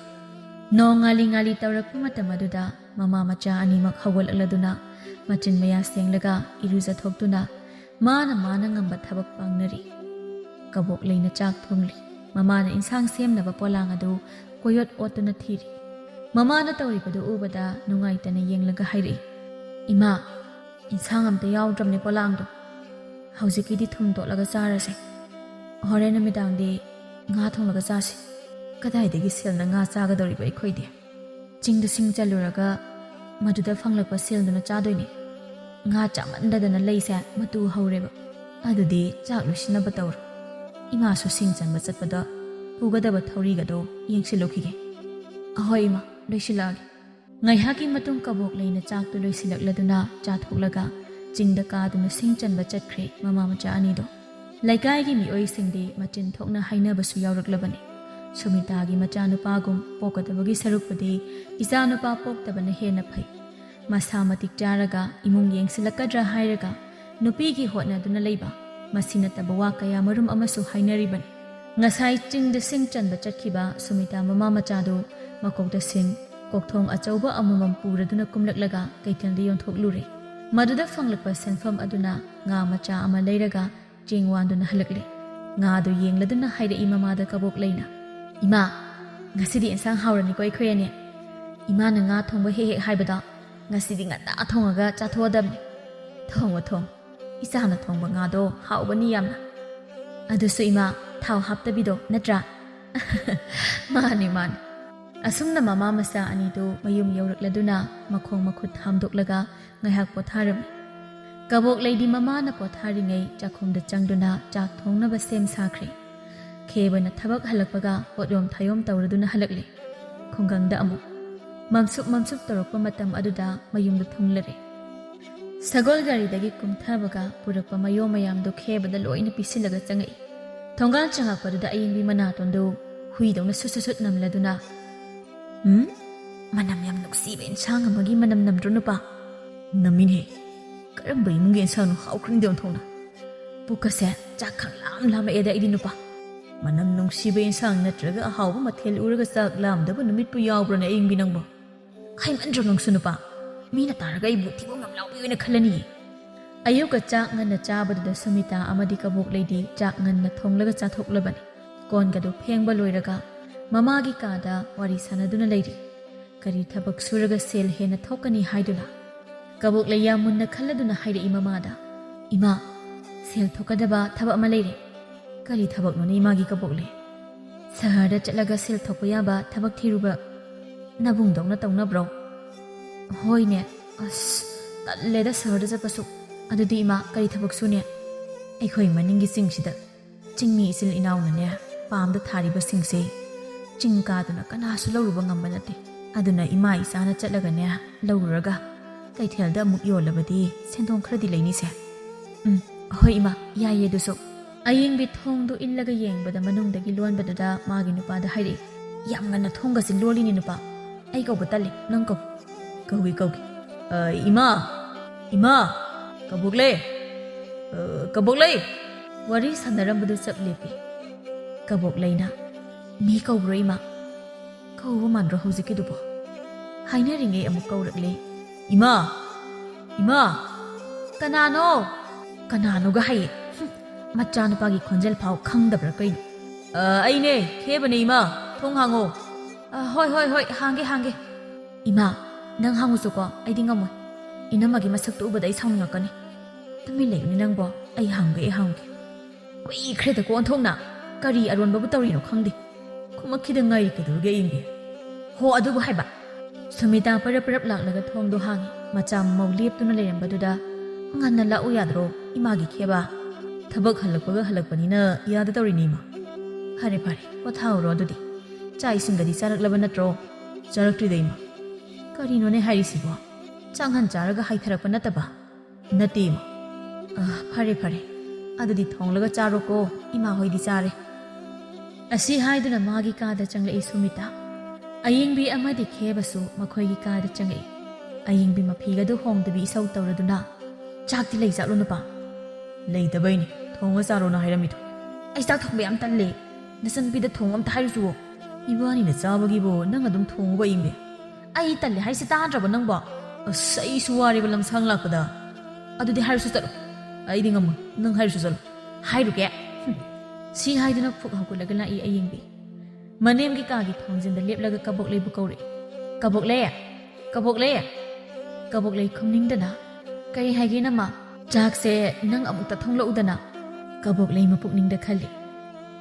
ꯅꯣꯡ ꯉꯥꯂꯤ ꯉꯥꯂꯤ ꯇꯧꯔꯛꯄ ꯃꯇꯝ ꯑꯗꯨꯗ ꯃꯃꯥ ꯃꯆꯥ ꯑꯅꯤꯃꯛ ꯍꯧꯒꯠꯂꯛꯂꯗꯨꯅ ꯃꯆꯤꯟ ꯃꯌꯥ ꯁꯦꯡꯂꯒ ꯏꯔꯨꯖꯊꯣꯛꯇꯨꯅ ꯃꯥꯅ ꯃꯥꯅ ꯉꯝꯕ ꯊꯕꯛ ꯄꯥꯡꯅꯔꯤ꯫ ꯀꯕꯣꯛ ꯂꯩꯅ ꯆꯥꯛ ꯊꯣꯡꯂꯤ꯫ ꯃꯃꯥꯅ ꯏꯟꯁꯥꯡ ꯁꯦꯝꯅꯕ ꯄꯣꯂꯥꯡ ꯑꯗꯨ ꯀꯣꯏꯌꯣꯠ ꯑꯣꯠꯇꯨꯅ ꯊꯤꯔꯤ꯫ ꯃꯃꯥꯅ ꯇꯧꯔꯤꯕꯗꯨ ꯎꯕꯗ ꯅꯨꯡꯉꯥꯏꯇꯅ ꯌꯦꯡꯂꯒ ꯍꯥꯏꯔꯛꯏ, "ꯏꯃꯥ, ꯏꯟꯁꯥꯡ ꯑꯝꯇ ꯌꯥꯎꯗ꯭ꯔꯕꯅꯦ ꯄꯣꯂꯥꯡꯗꯣ꯫ ꯍꯧꯖꯤꯛꯀꯤꯗꯤ ꯊꯨꯝ ꯇꯣꯠꯂꯒ ꯆꯥꯔꯁꯦ꯫ ꯍꯣꯔꯦꯟ ꯅꯨꯃꯤꯗꯥꯡꯗꯤ ꯉꯥ ꯊꯣꯡꯂꯒ ꯆꯥꯁꯤ꯫" ꯀꯗꯥꯏꯗꯒꯤ ꯁꯦꯜꯅ ꯉꯥ ꯆꯥꯒꯗꯧꯔꯤꯕ ꯑꯩꯈꯣꯏꯗꯤ? ꯆꯤꯡꯗ ꯁꯤꯡ ꯆꯜꯂꯨꯔꯒ ꯃꯗꯨꯗ ꯐꯪꯂꯛꯄ ꯁꯦꯜꯗꯨꯅ ꯆꯥꯗꯣꯏꯅꯤ꯫ ꯉꯥ ꯆꯥꯃꯟꯗꯗꯅ ꯂꯩꯁꯦ ꯃꯇꯨ ꯍꯧꯔꯦꯕ꯫ ꯑꯗꯨꯗꯤ ꯆꯥꯛ ꯂꯣꯏꯁꯤꯟꯅꯕ ꯇꯧꯔꯣ꯫ ꯏꯃꯥꯁꯨ ꯁꯤꯡ ꯆꯟꯕ ꯆꯠꯄꯗ ꯄꯨꯒꯗꯕ ꯊꯧꯔꯤꯒꯗꯣ ꯌꯦꯡꯁꯤꯜꯂꯨꯈꯤꯒꯦ꯫ ꯑꯍꯣꯏ ꯏꯃꯥ, ꯂꯣꯏꯁꯤꯜꯂꯛꯑꯒꯦ꯫ ꯉꯥꯏꯍꯥꯛꯀꯤ ꯃꯇꯨꯡ ꯀꯕꯣꯛ ꯂꯩꯅ ꯆꯥꯛꯇꯨ ꯂꯣꯏꯁꯤꯜꯂꯛꯂꯗꯨꯅ ꯆꯥꯊꯣꯛꯂꯒ ꯆꯤꯡꯗ ꯀꯥꯗꯨꯅ ꯁꯤꯡ ꯆꯟꯕ ꯆꯠꯈ꯭ꯔꯦ ꯃꯃꯥ ꯃꯆꯥ ꯑꯅꯤꯗꯣ꯫ ꯂꯩꯀꯥꯏꯒꯤ ꯃꯤꯑꯣꯏꯁꯤꯡꯗꯤ ꯃꯆꯤꯟ ꯊꯣꯛꯅ ꯍꯥꯏꯅꯕꯁꯨ ꯌꯥꯎꯔꯛꯂꯕꯅꯤ꯫ ꯁꯨꯃꯤꯇꯥꯒꯤ ꯃꯆꯥꯅꯨꯄꯥꯒꯨꯝ ꯄꯣꯛꯀꯗꯕꯒꯤ ꯁꯔꯨꯛꯄꯨꯗꯤ ꯏꯆꯥꯅꯨꯄꯥ ꯄꯣꯛꯇꯕꯅ ꯍꯦꯟꯅ ꯐꯩ꯫ ꯃꯁꯥ ꯃꯇꯤꯛ ꯆꯥꯔꯒ ꯏꯃꯨꯡ ꯌꯦꯡꯁꯤꯜꯂꯛꯀꯗ꯭ꯔꯥ ꯍꯥꯏꯔꯒ ꯅꯨꯄꯤꯒꯤ ꯍꯣꯠꯅꯗꯨꯅ ꯂꯩꯕ, ꯃꯁꯤ ꯅꯠꯇꯕ ꯋꯥ ꯀꯌꯥ ꯃꯔꯨꯝ ꯑꯃꯁꯨ ꯍꯥꯏꯅꯔꯤꯕꯅꯤ꯫ ꯉꯁꯥꯏ ꯆꯤꯡꯗ ꯁꯤꯡ ꯆꯟꯕ ꯆꯠꯈꯤꯕ ꯁꯨꯃꯤꯇꯥ ꯃꯃꯥ ꯃꯆꯥꯗꯨ ꯃꯀꯣꯛꯇ ꯁꯤꯡ, ꯀꯣꯛꯊꯣꯡ ꯑꯆꯧꯕ ꯑꯃꯃꯝ ꯄꯨꯔꯗꯨꯅ ꯀꯨꯝꯂꯛꯂꯒ ꯀꯩꯊꯦꯜꯗ ꯌꯣꯟꯊꯣꯛꯂꯨꯔꯦ꯫ ꯃꯗꯨꯗ ꯐꯪꯂꯛꯄ ꯁꯦꯟꯐꯝ ꯑꯗꯨꯅ ꯉꯥ ꯃꯆꯥ ꯑꯃ ꯂꯩꯔꯒ ꯆꯦꯡ ꯋꯥꯟꯗꯨꯅ ꯍꯜꯂꯛꯂꯦ꯫ ꯉꯥꯗꯨ ꯌꯦꯡꯂꯗꯨꯅ ꯍꯥꯏꯔꯛꯏ ꯃꯃꯥꯗ ꯀꯕꯣꯛ ꯂꯩꯅ, "ꯏꯃꯥ, ꯉꯁꯤꯗꯤ ꯏꯟꯁꯥꯡ ꯍꯥꯎꯔꯅꯤꯀꯣ ꯑꯩꯈꯣꯏ ꯑꯅꯤ꯫ ꯏꯃꯥꯅ ꯉꯥ ꯊꯣꯡꯕ ꯍꯦꯛ ꯍꯦꯛ ꯍꯥꯏꯕꯗꯣ ꯉꯁꯤꯗꯤ ꯉꯟꯇꯥ ꯊꯣꯡꯉꯒ ꯆꯥꯊꯣꯛꯑꯗꯕꯅꯤ꯫ ꯊꯣꯡꯉꯣ, ꯊꯣꯡꯉꯣ꯫ ꯏꯆꯥꯅ ꯊꯣꯡꯕ ꯉꯥꯗꯣ ꯍꯥꯎꯕꯅꯤ ꯌꯥꯝꯅ꯫ ꯑꯗꯨꯁꯨ ꯏꯃꯥ, ꯊꯥꯎ ꯍꯥꯞꯇꯕꯤꯗꯣ ꯅꯠꯇ꯭ꯔꯥ?" "ꯃꯥꯅꯤ, ꯃꯥꯅꯤ꯫" ꯑꯁꯨꯝꯅ ꯃꯃꯥ ꯃꯆꯥ ꯑꯅꯤꯗꯨ ꯃꯌꯨꯝ ꯌꯧꯔꯛꯂꯗꯨꯅ ꯃꯈꯣꯡ ꯃꯈꯨꯠ ꯍꯥꯝꯗꯣꯛꯂꯒ ꯉꯥꯏꯍꯥꯛ ꯄꯣꯊꯥꯔꯝꯃꯤ꯫ ꯀꯕꯣꯛ ꯂꯩꯗꯤ ꯃꯃꯥꯅ ꯄꯣꯊꯥꯔꯤꯉꯩ ꯆꯥꯛꯈꯨꯝꯗ ꯆꯪꯗꯨꯅ ꯆꯥꯛ ꯊꯣꯡꯅꯕ ꯁꯦꯝ ꯁꯥꯈ꯭ꯔꯦ꯫ ꯈꯦꯕꯅ ꯊꯕꯛ ꯍꯜꯂꯛꯄꯒ ꯄꯣꯠꯌꯣꯝ ꯊꯥꯌꯣꯝ ꯇꯧꯔꯗꯨꯅ ꯍꯜꯂꯛꯂꯦ꯫ ꯈꯨꯡꯒꯪꯗ ꯑꯃꯨꯛ ꯃꯝꯁꯨꯞ ꯃꯝꯁꯨꯞ ꯇꯧꯔꯛꯄ ꯃꯇꯝ ꯑꯗꯨꯗ ꯃꯌꯨꯝꯗ ꯊꯨꯡꯂꯔꯦ꯫ ꯁꯒꯣꯜ ꯒꯥꯔꯤꯗꯒꯤ ꯀꯨꯝꯊꯕꯒ ꯄꯨꯔꯛꯄ ꯃꯌꯣꯝ ꯃꯌꯥꯝꯗꯨ ꯈꯦꯕꯗ ꯂꯣꯏꯅ ꯄꯤꯁꯤꯜꯂꯒ ꯆꯪꯉꯛꯏ꯫ ꯊꯣꯡꯒꯥꯜ ꯆꯪꯉꯛꯄꯗꯨꯗ ꯑꯌꯤꯡꯕꯤ ꯃꯅꯥꯇꯣꯟꯗꯨ ꯍꯨꯏꯗꯧꯅ ꯁꯨꯠ ꯁꯨꯠ ꯁꯨꯠ ꯅꯝꯂꯗꯨꯅ, "ꯎꯝ? ꯃꯅꯝ ꯌꯥꯝ ꯅꯨꯡꯁꯤꯕ ꯏꯟꯁꯥꯡ ꯑꯃꯒꯤ ꯃꯅꯝ ꯅꯝꯗ꯭ꯔꯣ ꯅꯨꯄꯥ?" "ꯅꯝꯃꯤꯅꯦ꯫ ꯀꯔꯝꯕ ꯏꯃꯨꯡꯒꯤ ꯏꯟꯁꯥꯡꯅꯣ ꯍꯥꯎꯈ꯭ꯔꯤꯡꯗꯦ ꯑꯣꯟꯊꯣꯛꯅ꯫ ꯄꯨꯛꯀꯁꯦ ꯆꯥꯛ ꯈꯪ ꯂꯥꯝ ꯂꯥꯝꯃꯛꯑꯦꯗ ꯑꯩꯗꯤ ꯅꯨꯄꯥ꯫ ꯃꯅꯝ ꯅꯨꯡꯁꯤꯕ ꯏꯟꯁꯥꯡ ꯅꯠꯇ꯭ꯔꯒ ꯑꯍꯥꯎꯕ ꯃꯊꯦꯜ ꯎꯔꯒ ꯆꯥꯛ ꯂꯥꯝꯗꯕ ꯅꯨꯃꯤꯠꯄꯨ ꯌꯥꯎꯕ꯭ꯔꯅꯦ ꯑꯌꯤꯡꯕꯤ ꯅꯪꯕꯣ? ꯍꯥꯏꯃꯟꯗ꯭ꯔꯣ ꯅꯪꯁꯨ ꯅꯨꯄꯥ? ꯃꯤꯅ ꯇꯥꯔꯒ ꯑꯩꯕꯨ ꯊꯤꯕꯣꯡ ꯌꯥꯝ ꯂꯥꯎꯕꯤ ꯑꯣꯏꯅ ꯈꯜꯂꯅꯤꯌꯦ꯫" ꯑꯌꯨꯛꯀ ꯆꯥꯛ ꯉꯟꯅ ꯆꯥꯕꯗꯨꯗ ꯁꯨꯃꯤꯇꯥ ꯑꯃꯗꯤ ꯀꯕꯣꯛ ꯂꯩꯗꯤ ꯆꯥꯛ ꯉꯟꯅ ꯊꯣꯡꯂꯒ ꯆꯥꯊꯣꯛꯂꯕꯅꯤ꯫ ꯀꯣꯟꯒꯗꯨ ꯐꯦꯡꯕ ꯂꯣꯏꯔꯒ ꯃꯃꯥꯒꯤ ꯀꯥꯗ ꯋꯥꯔꯤ ꯁꯥꯟꯅꯗꯨꯅ ꯂꯩꯔꯤ꯫ ꯀꯔꯤ ꯊꯕꯛ ꯁꯨꯔꯒ ꯁꯦꯜ ꯍꯦꯟꯅ ꯊꯣꯛꯀꯅꯤ ꯍꯥꯏꯗꯨꯅ? ꯀꯕꯣꯛ ꯂꯩ ꯌꯥꯝ ꯃꯨꯟꯅ ꯈꯜꯂꯗꯨꯅ ꯍꯥꯏꯔꯛꯏ ꯃꯃꯥꯗ, "ꯏꯃꯥ, ꯁꯦꯜ ꯊꯣꯛꯀꯗꯕ ꯊꯕꯛ ꯑꯃ ꯂꯩꯔꯦ꯫" "ꯀꯔꯤ ꯊꯕꯛꯅꯣꯅꯦ ꯏꯃꯥꯒꯤ ꯀꯕꯣꯛ ꯂꯩ?" ꯁꯍꯔꯗ ꯆꯠꯂꯒ ꯁꯦꯜ ꯊꯣꯛꯄ ꯌꯥꯕ ꯊꯕꯛ ꯊꯤꯔꯨꯕ ꯅꯕꯨꯡꯗꯧꯅ ꯇꯧꯅꯕ꯭ꯔꯣ? ꯍꯣꯏꯅꯦ꯫ ꯑꯁ, ꯇꯜꯂꯦꯗ ꯁꯍꯔꯗ ꯆꯠꯄꯁꯨ꯫ ꯑꯗꯨꯗꯤ ꯏꯃꯥ, ꯀꯔꯤ ꯊꯕꯛ ꯁꯨꯅꯤ? ꯑꯩꯈꯣꯏ ꯃꯅꯤꯡꯒꯤ ꯆꯤꯡꯁꯤꯗ ꯆꯤꯡꯃꯤ ꯏꯆꯤꯜ ꯏꯅꯥꯎꯅꯅꯦ, ꯄꯥꯝꯗ ꯊꯥꯔꯤꯕꯁꯤꯡꯁꯦ ꯆꯤꯡ ꯀꯥꯗꯨꯅ ꯀꯅꯥꯁꯨ ꯂꯧꯔꯨꯕ ꯉꯝꯕ ꯅꯠꯇꯦ꯫ ꯑꯗꯨꯅ ꯏꯃꯥ ꯏꯆꯥꯅ ꯆꯠꯂꯒꯅꯦ, ꯂꯧꯔꯨꯔꯒ ꯀꯩꯊꯦꯜꯗ ꯑꯃꯨꯛ ꯌꯣꯜꯂꯕꯗꯤ ꯁꯦꯟꯗꯣꯡ ꯈꯔꯗꯤ ꯂꯩꯅꯤꯁꯦ꯫ ꯎꯝ, ꯍꯣꯏ ꯏꯃꯥ, ꯌꯥꯏꯌꯦ ꯑꯗꯨꯁꯨ꯫ ꯑꯌꯤꯡꯕꯤ ꯊꯣꯡꯗꯨ ꯏꯜꯂꯒ ꯌꯦꯡꯕꯗ ꯃꯅꯨꯡꯗꯒꯤ ꯂꯣꯟꯕꯗꯨꯗ ꯃꯥꯒꯤ ꯅꯨꯄꯥꯗ ꯍꯥꯏꯔꯛꯏ, "ꯌꯥꯝ ꯉꯟꯅ ꯊꯣꯡꯒꯁꯤ ꯂꯣꯜꯂꯤꯅꯦ ꯅꯨꯄꯥ꯫ ꯑꯩ ꯀꯧꯕ ꯇꯜꯂꯤ, ꯅꯪ ꯀꯧ꯫" ꯀꯧꯒꯦ, ꯀꯧꯒꯦ꯫ "ꯑ, ꯏꯃꯥ! ꯏꯃꯥ! ꯀꯕꯣꯛꯂꯩ! ꯑ, ꯀꯕꯣꯛꯂꯩ!" ꯋꯥꯔꯤ ꯁꯥꯟꯅꯔꯝꯕꯗꯨ ꯆꯞ ꯂꯦꯞꯄꯤ꯫ ꯀꯕꯣꯛꯂꯩꯅ, "ꯃꯤ ꯀꯧꯕ꯭ꯔꯣ ꯏꯃꯥ? ꯀꯧꯕ ꯃꯥꯟꯗ꯭ꯔꯣ ꯍꯧꯖꯤꯛꯀꯤꯗꯨꯕꯣ?" ꯍꯥꯏꯅꯔꯤꯉꯩ ꯑꯃꯨꯛ ꯀꯧꯔꯛꯂꯦ꯫ "ꯏꯃꯥ! ꯏꯃꯥ!" "ꯀꯅꯥꯅꯣ?" "ꯀꯅꯥꯅꯣꯒ ꯍꯥꯏꯌꯦ꯫ ꯍꯨꯝ, ꯃꯆꯥꯅꯨꯄꯥꯒꯤ ꯈꯣꯟꯖꯦꯜ ꯐꯥꯎ ꯈꯪꯗꯕ꯭ꯔꯥ ꯀꯩꯅꯣ?" "ꯑ, ꯑꯩꯅꯦ, ꯈꯦꯕꯅꯦ ꯏꯃꯥ꯫ ꯊꯣꯡ ꯍꯥꯡꯉꯣ꯫" "ꯑ, ꯍꯣꯏ, ꯍꯣꯏ, ꯍꯣꯏ, ꯍꯥꯡꯒꯦ, ꯍꯥꯡꯒꯦ꯫" "ꯏꯃꯥ, ꯅꯪ ꯍꯥꯡꯉꯨꯆꯣꯀꯣ, ꯑꯩꯗꯤ ꯉꯝꯃꯣꯏ꯫ ꯏꯅꯝꯃꯒꯤ ꯃꯁꯛꯇꯨ ꯎꯕꯗ ꯑꯩ ꯁꯥꯎꯅꯤꯡꯉꯛꯀꯅꯤ꯫ ꯇꯨꯃꯤꯟ ꯂꯩꯌꯨꯅꯦ ꯅꯪꯕꯣ, ꯑꯩ ꯍꯥꯡꯒꯦ, ꯑꯩ ꯍꯥꯡꯒꯦ꯫" ꯀꯨꯏꯈ꯭ꯔꯦꯗꯀꯣ ꯑꯣꯟꯊꯣꯛꯅ꯫ ꯀꯔꯤ ꯑꯔꯣꯟꯕꯕꯨ ꯇꯧꯔꯤꯅꯣ ꯈꯪꯗꯦ꯫ ꯈꯨꯝꯃꯛꯈꯤꯗ ꯉꯥꯏꯔꯤ ꯀꯩꯗꯧꯔꯒꯦ ꯑꯌꯤꯡꯕꯤ? ꯍꯣ, ꯑꯗꯨꯕꯨ ꯍꯥꯏꯕ꯫ ꯁꯨꯃꯤꯇꯥ ꯄꯔꯞ ꯄꯔꯞ ꯂꯥꯛꯂꯒ ꯊꯣꯡꯗꯣ ꯍꯥꯡꯉꯤ꯫ ꯃꯆꯥ ꯃꯧ ꯂꯦꯞꯇꯨꯅ ꯂꯩꯔꯝꯕꯗꯨꯗ, "ꯉꯟꯅ ꯂꯥꯛꯎ ꯌꯥꯗ꯭ꯔꯣ, ꯏꯃꯥꯒꯤ ꯈꯦꯕ?" "ꯊꯕꯛ ꯍꯜꯂꯛꯄꯒ ꯍꯜꯂꯛꯄꯅꯤꯅ ꯌꯥꯗ ꯇꯧꯔꯤꯅꯦ, ꯏꯃꯥ꯫" "ꯐꯔꯦ, ꯐꯔꯦ, ꯄꯣꯊꯥꯍꯧꯔꯣ ꯑꯗꯨꯗꯤ꯫ ꯆꯥꯛ ꯏꯁꯤꯡꯒꯗꯤ ꯆꯥꯔꯛꯂꯕ ꯅꯠꯇ꯭ꯔꯣ?" "ꯆꯥꯔꯛꯇ꯭ꯔꯤꯗ, ꯏꯃꯥ꯫" ꯀꯔꯤꯅꯣꯅꯦ ꯍꯥꯏꯔꯤꯁꯤꯕꯣ? ꯆꯥꯛꯍꯟ ꯆꯥꯔꯒ ꯍꯥꯏꯊꯔꯛꯄ ꯅꯠꯇꯕ? "ꯅꯠꯇꯦ, ꯏꯃꯥ꯫" "ꯑ, ꯐꯔꯦ, ꯐꯔꯦ꯫ ꯑꯗꯨꯗꯤ ꯊꯣꯡꯂꯒ ꯆꯥꯔꯣꯀꯣ, ꯏꯃꯥ ꯍꯣꯏꯗꯤ ꯆꯥꯔꯦ꯫" ꯑꯁꯤ ꯍꯥꯏꯗꯨꯅ ꯃꯥꯒꯤ ꯀꯥꯗ ꯆꯪꯂꯛꯏ ꯁꯨꯃꯤꯇꯥ꯫ ꯑꯌꯤꯡꯕꯤ ꯑꯃꯗꯤ ꯈꯦꯕꯁꯨ ꯃꯈꯣꯏꯒꯤ ꯀꯥꯗ ꯆꯪꯂꯛꯏ꯫ ꯑꯌꯤꯡꯕꯤ ꯃꯐꯤꯒꯗꯨ ꯍꯣꯡꯗꯕꯤ ꯏꯁꯧ ꯇꯧꯔꯗꯨꯅ, "ꯆꯥꯛꯇꯤ ꯂꯩ ꯆꯥꯛꯂꯣ ꯅꯨꯄꯥ?" "ꯂꯩꯇꯕꯩꯅꯤ, ꯊꯣꯡꯉ ꯆꯥꯔꯣꯅ ꯍꯥꯏꯔꯝꯃꯤꯗꯣ꯫" "ꯑꯩ ꯆꯥꯛ ꯊꯣꯡꯕ ꯌꯥꯝ ꯇꯜꯂꯦ꯫ ꯅꯆꯟꯅꯨꯄꯤꯗ ꯊꯣꯡ ꯑꯝꯇ ꯍꯥꯏꯔꯨꯆꯨꯋꯣ꯫" "ꯏꯕꯥꯅꯤꯅ ꯆꯥꯕꯒꯤꯕꯨ ꯅꯪ ꯑꯗꯨꯝ ꯊꯣꯡꯉꯨꯕ ꯑꯌꯤꯡꯕꯤ?" "ꯑꯩ ꯇꯜꯂꯦ ꯍꯥꯏꯁꯦ ꯇꯥꯗ꯭ꯔꯕ ꯅꯪꯕꯣ?" "ꯑꯁ, ꯑꯩꯁꯨ ꯋꯥꯔꯦꯕ ꯂꯝꯁꯥꯡ ꯂꯥꯛꯄꯗ꯫" "ꯑꯗꯨꯗꯤ ꯍꯥꯏꯔꯨꯁꯨ ꯆꯠꯂꯣ꯫ ꯑꯩꯗꯤ ꯉꯝꯃꯣꯏ, ꯅꯪ ꯍꯥꯏꯔꯨꯁꯨ ꯆꯠꯂꯣ꯫" "ꯍꯥꯏꯔꯨꯒꯦ꯫" ꯍꯨꯝ꯫ ꯁꯤ ꯍꯥꯏꯗꯨꯅ ꯐꯨꯛ ꯍꯧꯒꯠꯂꯒ ꯂꯥꯛꯏ ꯑꯌꯤꯡꯕꯤ꯫ ꯃꯅꯦꯝꯒꯤ ꯀꯥꯒꯤ ꯊꯣꯡꯖꯤꯟꯗ ꯂꯦꯞꯂꯒ ꯀꯕꯣꯛꯂꯩꯕꯨ ꯀꯧꯔꯛꯏ꯫ "ꯀꯕꯣꯛꯂꯩ! ꯀꯕꯣꯛꯂꯩ!" ꯀꯕꯣꯛꯂꯩ ꯈꯨꯝꯅꯤꯡꯗꯅ, "ꯀꯔꯤ ꯍꯥꯏꯒꯦ ꯅꯃꯥ?" "ꯆꯥꯛꯁꯦ ꯅꯪ ꯑꯃꯨꯛꯇ ꯊꯣꯡꯂꯛꯎꯗꯅ꯫" ꯀꯕꯣꯛꯂꯩ ꯃꯄꯨꯛꯅꯤꯡꯗ ꯈꯜꯂꯤ,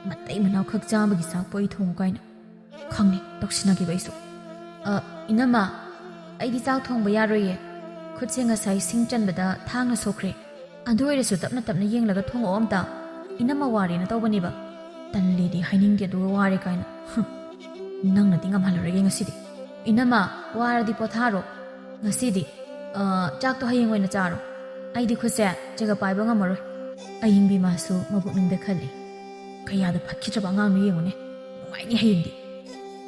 ꯃꯇꯩ ꯃꯅꯥꯎ ꯈꯛ ꯆꯥꯕꯒꯤ ꯆꯥꯛꯄꯨ ꯑꯩ ꯊꯣꯡꯉꯨ ꯀꯥꯏꯅ꯫ ꯈꯪꯅꯤ, ꯇꯧꯁꯤꯟꯅꯈꯤꯕ ꯑꯩꯁꯨ꯫ "ꯑ, ꯏꯅꯝꯃ, ꯑꯩꯗꯤ ꯆꯥꯛ ꯊꯣꯡꯕ ꯌꯥꯔꯣꯏꯌꯦ꯫ ꯈꯨꯠꯁꯦ ꯉꯁꯥꯏ ꯁꯤꯡ ꯆꯟꯕꯗ ꯊꯥꯡꯅ ꯁꯣꯛꯈ꯭ꯔꯦ꯫ ꯑꯗꯨ ꯑꯣꯏꯔꯁꯨ ꯇꯞꯅ ꯇꯞꯅ ꯌꯦꯡꯂꯒ ꯊꯣꯡꯉꯛꯑꯣ ꯑꯝꯇ꯫ ꯏꯅꯝꯃ ꯋꯥꯔꯦꯅ ꯇꯧꯕꯅꯦꯕ꯫ ꯇꯜꯂꯦꯗꯤ ꯍꯥꯏꯅꯤꯡꯗꯦ, ꯑꯗꯨꯒ ꯋꯥꯔꯦ ꯀꯥꯏꯅ꯫ ꯍꯨꯝ, ꯅꯪꯅꯗꯤ ꯉꯝꯍꯜꯂꯔꯣꯏꯒꯦ ꯉꯁꯤꯗꯤ꯫ ꯏꯅꯝꯃ, ꯋꯥꯔꯗꯤ ꯄꯣꯊꯥꯔꯣ꯫ ꯉꯁꯤꯗꯤ, ꯑ, ꯆꯥꯛꯇꯣ ꯍꯌꯦꯡ ꯑꯣꯏꯅ ꯆꯥꯔꯣ꯫ ꯑꯩꯗꯤ ꯈꯨꯠꯁꯦ ꯖꯒ ꯄꯥꯏꯕ ꯉꯝꯃꯔꯣꯏ꯫" ꯑꯌꯤꯡꯕꯤ ꯃꯥꯁꯨ ꯃꯕꯨꯛꯅꯤꯡꯗ ꯈꯜꯂꯤ꯫ "ꯀꯌꯥꯗ ꯐꯠꯈꯤꯗ꯭ꯔꯕ ꯑꯉꯥꯡꯅꯣ ꯌꯦꯡꯉꯨꯅꯦ꯫ ꯅꯨꯡꯉꯥꯏꯅꯤ ꯍꯌꯦꯡꯗꯤ꯫"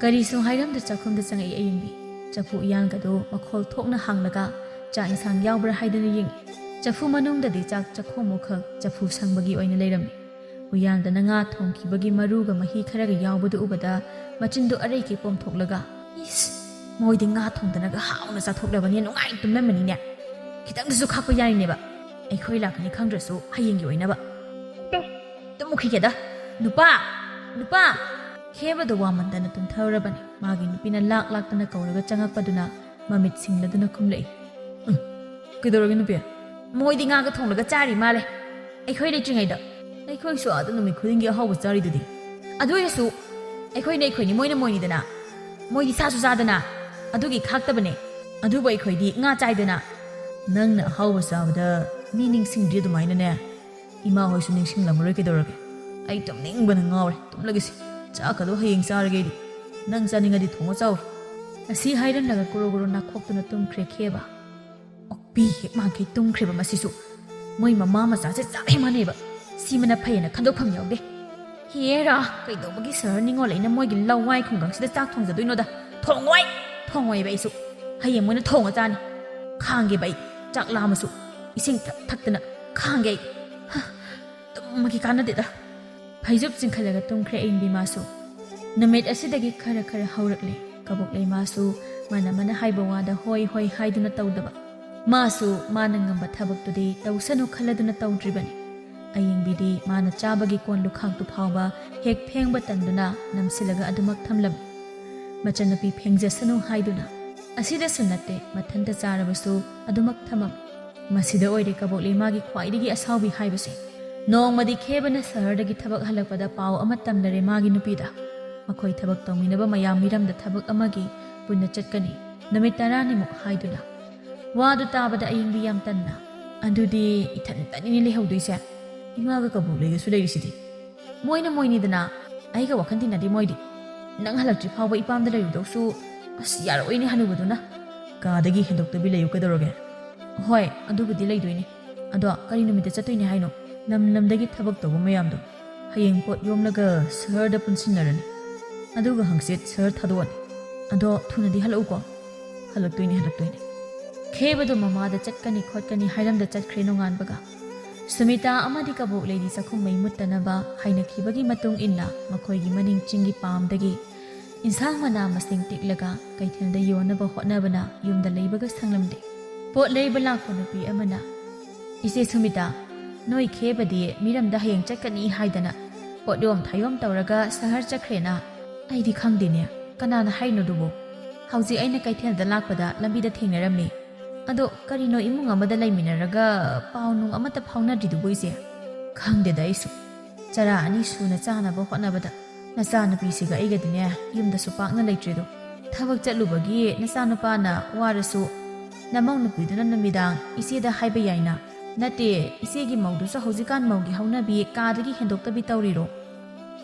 ꯀꯔꯤꯁꯨ ꯍꯥꯏꯔꯝꯗ ꯆꯥꯛꯈꯨꯝꯗ ꯆꯪꯉꯛꯏ ꯑꯌꯤꯡꯕꯤ꯫ ꯆꯐꯨ ꯎꯌꯥꯟꯒꯗꯨ ꯃꯈꯣꯜ ꯊꯣꯛꯅ ꯍꯥꯡꯂꯒ ꯆꯥꯛ ꯏꯟꯁꯥꯡ ꯌꯥꯎꯕ꯭ꯔꯥ ꯍꯥꯏꯗꯨꯅ ꯌꯦꯡꯉꯤ꯫ ꯆꯐꯨ ꯃꯅꯨꯡꯗꯗꯤ ꯆꯥꯛ ꯆꯈꯣꯝꯃꯨꯛꯈꯛ ꯆꯐꯨ ꯁꯪꯕꯒꯤ ꯑꯣꯏꯅ ꯂꯩꯔꯝꯃꯤ꯫ ꯎꯌꯥꯟꯗꯅ ꯉꯥ ꯊꯣꯡꯈꯤꯕꯒꯤ ꯃꯔꯨꯒ ꯃꯍꯤ ꯈꯔꯒ ꯌꯥꯎꯕꯗꯨ ꯎꯕꯗ ꯃꯆꯤꯟꯗꯨ ꯑꯔꯩꯀꯩ ꯄꯣꯝꯊꯣꯛꯂꯒ, "ꯏꯁ, ꯃꯣꯏꯗꯤ ꯉꯥ ꯊꯣꯡꯗꯅꯒ ꯍꯥꯎꯅ ꯆꯥꯊꯣꯛꯂꯕꯅꯤ, ꯅꯨꯡꯉꯥꯏꯅ ꯇꯨꯝꯂꯝꯃꯅꯤꯅꯦ꯫ ꯈꯤꯇꯪꯗꯁꯨ ꯈꯥꯛꯄ ꯌꯥꯔꯤꯅꯦꯕ꯫ ꯑꯩꯈꯣꯏ ꯂꯥꯛꯀꯅꯤ ꯈꯪꯗ꯭ꯔꯁꯨ ꯍꯌꯦꯡꯒꯤ ꯑꯣꯏꯅꯕ꯫ ꯇꯨꯝꯃꯨꯈꯤꯒꯦꯗ꯫ ꯅꯨꯄꯥ! ꯅꯨꯄꯥ!" ꯈꯦꯕꯗꯣ ꯋꯥꯃꯟꯗꯅ ꯇꯨꯝꯊꯔꯨꯔꯕꯅꯤ꯫ ꯃꯥꯒꯤ ꯅꯨꯄꯤꯅ ꯂꯥꯛ ꯂꯥꯛꯇꯅ ꯀꯧꯔꯒ ꯆꯪꯉꯛꯄꯗꯨꯅ ꯃꯃꯤꯠ ꯁꯤꯡꯂꯗꯨꯅ ꯈꯨꯝꯂꯛꯏ꯫ "ꯎꯝ, ꯀꯩꯗꯧꯔꯒꯦ ꯅꯨꯄꯤ?" "ꯃꯣꯏꯗꯤ ꯉꯥꯒ ꯊꯣꯡꯂꯒ ꯆꯥꯔꯤ ꯃꯥꯜꯂꯦ, ꯑꯩꯈꯣꯏ ꯂꯩꯇ꯭ꯔꯤꯉꯩꯗ꯫ ꯑꯩꯈꯣꯏꯁꯨ ꯑꯥꯗ ꯅꯨꯃꯤꯠ ꯈꯨꯗꯤꯡꯒꯤ ꯑꯍꯥꯎꯕ ꯆꯥꯔꯤꯗꯨꯗꯤ꯫ ꯑꯗꯨ ꯑꯣꯏꯔꯁꯨ ꯑꯩꯈꯣꯏꯅ ꯑꯩꯈꯣꯏꯅꯤ, ꯃꯣꯏꯅ ꯃꯣꯏꯅꯤꯗꯅ꯫ ꯃꯣꯏꯗꯤ ꯁꯥꯁꯨ ꯆꯥꯗꯅ, ꯑꯗꯨꯒꯤ ꯈꯥꯛꯇꯕꯅꯦ꯫ ꯑꯗꯨꯕꯨ ꯑꯩꯈꯣꯏꯗꯤ ꯉꯥ ꯆꯥꯏꯗꯅ꯫" "ꯅꯪꯅ ꯑꯍꯥꯎꯕ ꯆꯥꯕꯗ ꯃꯤ ꯅꯤꯡꯁꯤꯡꯗ꯭ꯔꯤ ꯑꯗꯨꯃꯥꯏꯅꯅꯦ꯫ ꯏꯃꯥ ꯍꯣꯏꯁꯨ ꯅꯤꯡꯁꯤꯡꯂꯝꯃꯔꯣꯏ, ꯀꯩꯗꯧꯔꯒꯦ? ꯑꯩ ꯇꯨꯝꯅꯤꯡꯕꯅ ꯉꯥꯎꯔꯦ, ꯇꯨꯝꯂꯒꯦꯁꯦ꯫ ꯆꯥꯛꯀꯗꯣ ꯍꯌꯦꯡ ꯆꯥꯔꯒꯦ ꯑꯩꯗꯤ꯫ ꯅꯪ ꯆꯥꯅꯤꯡꯉꯗꯤ ꯊꯣꯡꯉ ꯆꯥꯎ꯫" ꯑꯁꯤ ꯍꯥꯏꯔꯝꯂꯒ ꯒꯣꯔꯣ ꯒꯣꯔꯣ ꯅꯥꯈꯣꯛꯇꯨꯅ ꯇꯨꯝꯈ꯭ꯔꯦ ꯈꯦꯕ꯫ ꯑꯣꯛꯄꯤ ꯍꯦꯛ ꯃꯥꯡꯈꯩ ꯇꯨꯝꯈ꯭ꯔꯦꯕ ꯃꯁꯤꯁꯨ꯫ ꯃꯣꯏ ꯃꯃꯥ ꯃꯆꯥꯁꯦ ꯆꯞ ꯍꯦꯛ ꯃꯥꯟꯅꯩꯕ꯫ ꯁꯤꯃꯅ ꯐꯩꯌꯦꯅ ꯈꯟꯗꯣꯛꯐꯝ ꯌꯥꯎꯗꯦ꯫ ꯍꯦꯔꯥ, ꯀꯩꯗꯧꯕꯒꯤ ꯁꯍꯔ ꯅꯤꯉꯣꯜ ꯑꯩꯅ ꯃꯣꯏꯒꯤ ꯂꯋꯥꯏ ꯈꯨꯡꯒꯪꯁꯤꯗ ꯆꯥꯛ ꯊꯣꯡꯖꯗꯣꯏꯅꯣꯗ? ꯊꯣꯡꯉꯣꯏ! ꯊꯣꯡꯉꯣꯏꯕ ꯑꯩꯁꯨ꯫ ꯍꯌꯦꯡ ꯃꯣꯏꯅ ꯊꯣꯡꯉ ꯆꯥꯅꯤ꯫ ꯈꯥꯡꯒꯦꯕ ꯑꯩ꯫ ꯆꯥꯛ ꯂꯥꯝꯃꯁꯨ ꯏꯁꯤꯡ ꯊꯛ ꯊꯛꯇꯅ ꯈꯥꯡꯒꯦ ꯑꯩ꯫ ꯍ, ꯇꯨꯝꯃꯒꯤ ꯀꯥꯟꯅꯗꯦꯗ꯫ ꯐꯩꯖꯨꯞ ꯆꯤꯡꯈꯠꯂꯒ ꯇꯨꯝꯈ꯭ꯔꯦ ꯑꯌꯤꯡꯕꯤ ꯃꯥꯁꯨ꯫ ꯅꯨꯃꯤꯠ ꯑꯁꯤꯗꯒꯤ ꯈꯔ ꯈꯔ ꯍꯧꯔꯛꯂꯦ꯫ ꯀꯕꯣꯛꯂꯩ ꯃꯥꯁꯨ ꯃꯥꯅ ꯃꯥꯅ ꯍꯥꯏꯕ ꯋꯥꯗ ꯍꯣꯏ ꯍꯣꯏ ꯍꯥꯏꯗꯨꯅ ꯇꯧꯗꯕ꯫ ꯃꯥꯁꯨ ꯃꯥꯅ ꯉꯝꯕ ꯊꯕꯛꯇꯨꯗꯤ ꯇꯧꯁꯅꯨ ꯈꯜꯂꯗꯨꯅ ꯇꯧꯗ꯭ꯔꯤꯕꯅꯤ꯫ ꯑꯌꯤꯡꯕꯤꯗꯤ ꯃꯥꯅ ꯆꯥꯕꯒꯤ ꯀꯣꯟ ꯂꯨꯈꯥꯛꯇꯨ ꯐꯥꯎꯕ ꯍꯦꯛ ꯐꯦꯡꯕ ꯇꯟꯗꯨꯅ ꯅꯝꯁꯤꯜꯂꯒ ꯑꯗꯨꯃꯛ ꯊꯝꯂꯝꯃꯤ꯫ ꯃꯆꯟꯅꯨꯄꯤ ꯐꯦꯡꯖꯁꯅꯨ ꯍꯥꯏꯗꯨꯅ꯫ ꯑꯁꯤꯗꯁꯨ ꯅꯠꯇꯦ, ꯃꯊꯟꯇ ꯆꯥꯔꯕꯁꯨ ꯑꯗꯨꯃꯛ ꯊꯝꯃꯝꯃꯤ꯫ ꯃꯁꯤꯗ ꯑꯣꯏꯔꯦ ꯀꯕꯣꯛꯂꯩ ꯃꯥꯒꯤ ꯈ꯭ꯋꯥꯏꯗꯒꯤ ꯑꯁꯥꯎꯕꯤ ꯍꯥꯏꯕꯁꯦ꯫ ꯅꯣꯡꯃꯗꯤ ꯈꯦꯕꯅ ꯁꯍꯔꯗꯒꯤ ꯊꯕꯛ ꯍꯜꯂꯛꯄꯗ ꯄꯥꯎ ꯑꯃ ꯇꯝꯂꯔꯦ ꯃꯥꯒꯤ ꯅꯨꯄꯤꯗ꯫ ꯃꯈꯣꯏ ꯊꯕꯛ ꯇꯧꯃꯤꯟꯅꯕ ꯃꯌꯥꯝ ꯃꯤꯔꯝꯗ ꯊꯕꯛ ꯑꯃꯒꯤ ꯄꯨꯟꯅ ꯆꯠꯀꯅꯤ, ꯅꯨꯃꯤꯠ ꯇꯔꯥꯅꯤꯃꯨꯛ ꯍꯥꯏꯗꯨꯅ꯫ ꯋꯥꯗꯨ ꯇꯥꯕꯗ ꯑꯌꯤꯡꯕꯤ ꯌꯥꯝ ꯇꯟꯅ, "ꯑꯗꯨꯗꯤ ꯏꯊꯟꯇꯅꯤꯅꯦ ꯂꯩꯍꯧꯗꯣꯏꯁꯦ꯫ ꯏꯃꯥꯒ ꯀꯕꯣꯛ ꯂꯩꯒꯁꯨ ꯂꯩꯔꯤꯁꯤꯗꯤ꯫ ꯃꯣꯏꯅ ꯃꯣꯏꯅꯤꯗꯅ, ꯑꯩꯒ ꯋꯥꯈꯜ ꯇꯤꯟꯅꯗꯦ ꯃꯣꯏꯗꯤ꯫ ꯅꯪ ꯍꯜꯂꯛꯇ꯭ꯔꯤ ꯐꯥꯎꯕ ꯏꯄꯥꯝꯗ ꯂꯩꯔꯨꯗꯧꯁꯨ, ꯑꯁ, ꯌꯥꯔꯛꯑꯣꯏꯅꯦ ꯍꯅꯨꯕꯗꯨꯅ꯫ ꯀꯥꯗꯒꯤ ꯍꯦꯟꯗꯣꯛꯇꯕꯤ ꯂꯩꯌꯨ ꯀꯩꯗꯧꯔꯒꯦ?" "ꯍꯣꯏ, ꯑꯗꯨꯕꯨꯗꯤ ꯂꯩꯗꯣꯏꯅꯦ꯫ ꯑꯗꯣ ꯀꯔꯤ ꯅꯨꯃꯤꯠꯇ ꯆꯠꯇꯣꯏꯅꯦ ꯍꯥꯏꯅꯣ?" "ꯂꯝ ꯂꯝꯗꯒꯤ ꯊꯕꯛ ꯇꯧꯕ ꯃꯌꯥꯝꯗꯣ ꯍꯌꯦꯡ ꯄꯣꯠ ꯌꯣꯝꯂꯒ ꯁꯍꯔꯗ ꯄꯨꯟꯁꯤꯟꯅꯔꯅꯤ꯫ ꯑꯗꯨꯒ ꯍꯪꯆꯤꯠ ꯁꯍꯔ ꯊꯥꯗꯣꯛꯑꯅꯤ꯫ ꯑꯗꯣ ꯊꯨꯅꯗꯤ ꯍꯜꯂꯛꯎꯀꯣ꯫" "ꯍꯜꯂꯛꯇꯣꯏꯅꯦ, ꯍꯜꯂꯛꯇꯣꯏꯅꯦ꯫" ꯈꯦꯕꯗꯣ ꯃꯃꯥꯗ ꯆꯠꯀꯅꯤ ꯈꯣꯠꯀꯅꯤ ꯍꯥꯏꯔꯝꯗ ꯆꯠꯈ꯭ꯔꯦ ꯅꯣꯡꯉꯥꯟꯕꯒ꯫ ꯁꯨꯃꯤꯇꯥ ꯑꯃꯗꯤ ꯀꯕꯣꯛ ꯂꯩꯗꯤ ꯆꯥꯛꯈꯨꯝ ꯃꯩ ꯃꯨꯠꯇꯅꯕ ꯍꯥꯏꯅꯈꯤꯕꯒꯤ ꯃꯇꯨꯡ ꯏꯟꯅ ꯃꯈꯣꯏꯒꯤ ꯃꯅꯤꯡ ꯆꯤꯡꯒꯤ ꯄꯥꯝꯗꯒꯤ ꯏꯟꯁꯥꯡ ꯃꯅꯥ ꯃꯁꯤꯡ ꯇꯤꯛꯂꯒ ꯀꯩꯊꯦꯜꯗ ꯌꯣꯟꯅꯕ ꯍꯣꯠꯅꯕꯅ ꯌꯨꯝꯗ ꯂꯩꯕꯒ ꯁꯪꯂꯝꯗꯦ꯫ ꯄꯣꯠ ꯂꯩꯕ ꯂꯥꯛꯄ ꯅꯨꯄꯤ ꯑꯃꯅ, "ꯏꯆꯦ ꯁꯨꯃꯤꯇꯥ, ꯅꯣꯏ ꯈꯦꯕꯗꯤ ꯃꯤꯔꯝꯗ ꯍꯌꯦꯡ ꯆꯠꯀꯅꯤ ꯍꯥꯏꯗꯅ ꯄꯣꯠꯌꯣꯝ ꯊꯥꯌꯣꯝ ꯇꯧꯔꯒ ꯁꯍꯔ ꯆꯠꯈ꯭ꯔꯦꯅ꯫ ꯑꯩꯗꯤ ꯈꯪꯗꯦꯅꯦ, ꯀꯅꯥꯅ ꯍꯥꯏꯅꯣꯗꯨꯕꯨ? ꯍꯧꯖꯤꯛ ꯑꯩꯅ ꯀꯩꯊꯦꯜꯗ ꯂꯥꯛꯄꯗ ꯂꯝꯕꯤꯗ ꯊꯦꯡꯅꯔꯝꯃꯤ꯫ ꯑꯗꯣ ꯀꯔꯤꯅꯣ ꯏꯃꯨꯡ ꯑꯃꯗ ꯂꯩꯃꯤꯟꯅꯔꯒ ꯄꯥꯎ ꯅꯨꯡ ꯑꯃꯠꯇ ꯐꯥꯎꯅꯗ꯭ꯔꯤꯗꯨꯕꯨ ꯏꯆꯦ?" "ꯈꯪꯗꯦꯗ ꯑꯩꯁꯨ꯫ ꯆꯔꯥ ꯑꯅꯤ ꯁꯨꯅ ꯆꯥꯅꯕ ꯍꯣꯠꯅꯕꯗ ꯅꯆꯥꯅꯨꯄꯤꯁꯤꯒ ꯑꯩꯒꯗꯤꯅꯦ ꯌꯨꯝꯗꯁꯨ ꯄꯥꯛꯅ ꯂꯩꯇ꯭ꯔꯦꯗꯣ꯫ ꯊꯕꯛ ꯆꯠꯂꯨꯕꯒꯤ ꯅꯆꯥꯅꯨꯄꯥꯅ ꯋꯥꯔꯁꯨ ꯅꯃꯧ ꯅꯨꯄꯤꯗꯨꯅ ꯅꯨꯃꯤꯗꯥꯡ ꯏꯆꯦꯗ ꯍꯥꯏꯕ ꯌꯥꯏꯅ꯫ ꯅꯠꯇꯦ, ꯏꯆꯦꯒꯤ ꯃꯧꯗꯨꯁꯨ ꯍꯧꯖꯤꯛꯀꯥꯟ ꯃꯧꯒꯤ ꯍꯧꯅꯕꯤ ꯀꯥꯗꯒꯤ ꯍꯦꯟꯗꯣꯛꯇꯕꯤ ꯇꯧꯔꯤꯔꯣ?"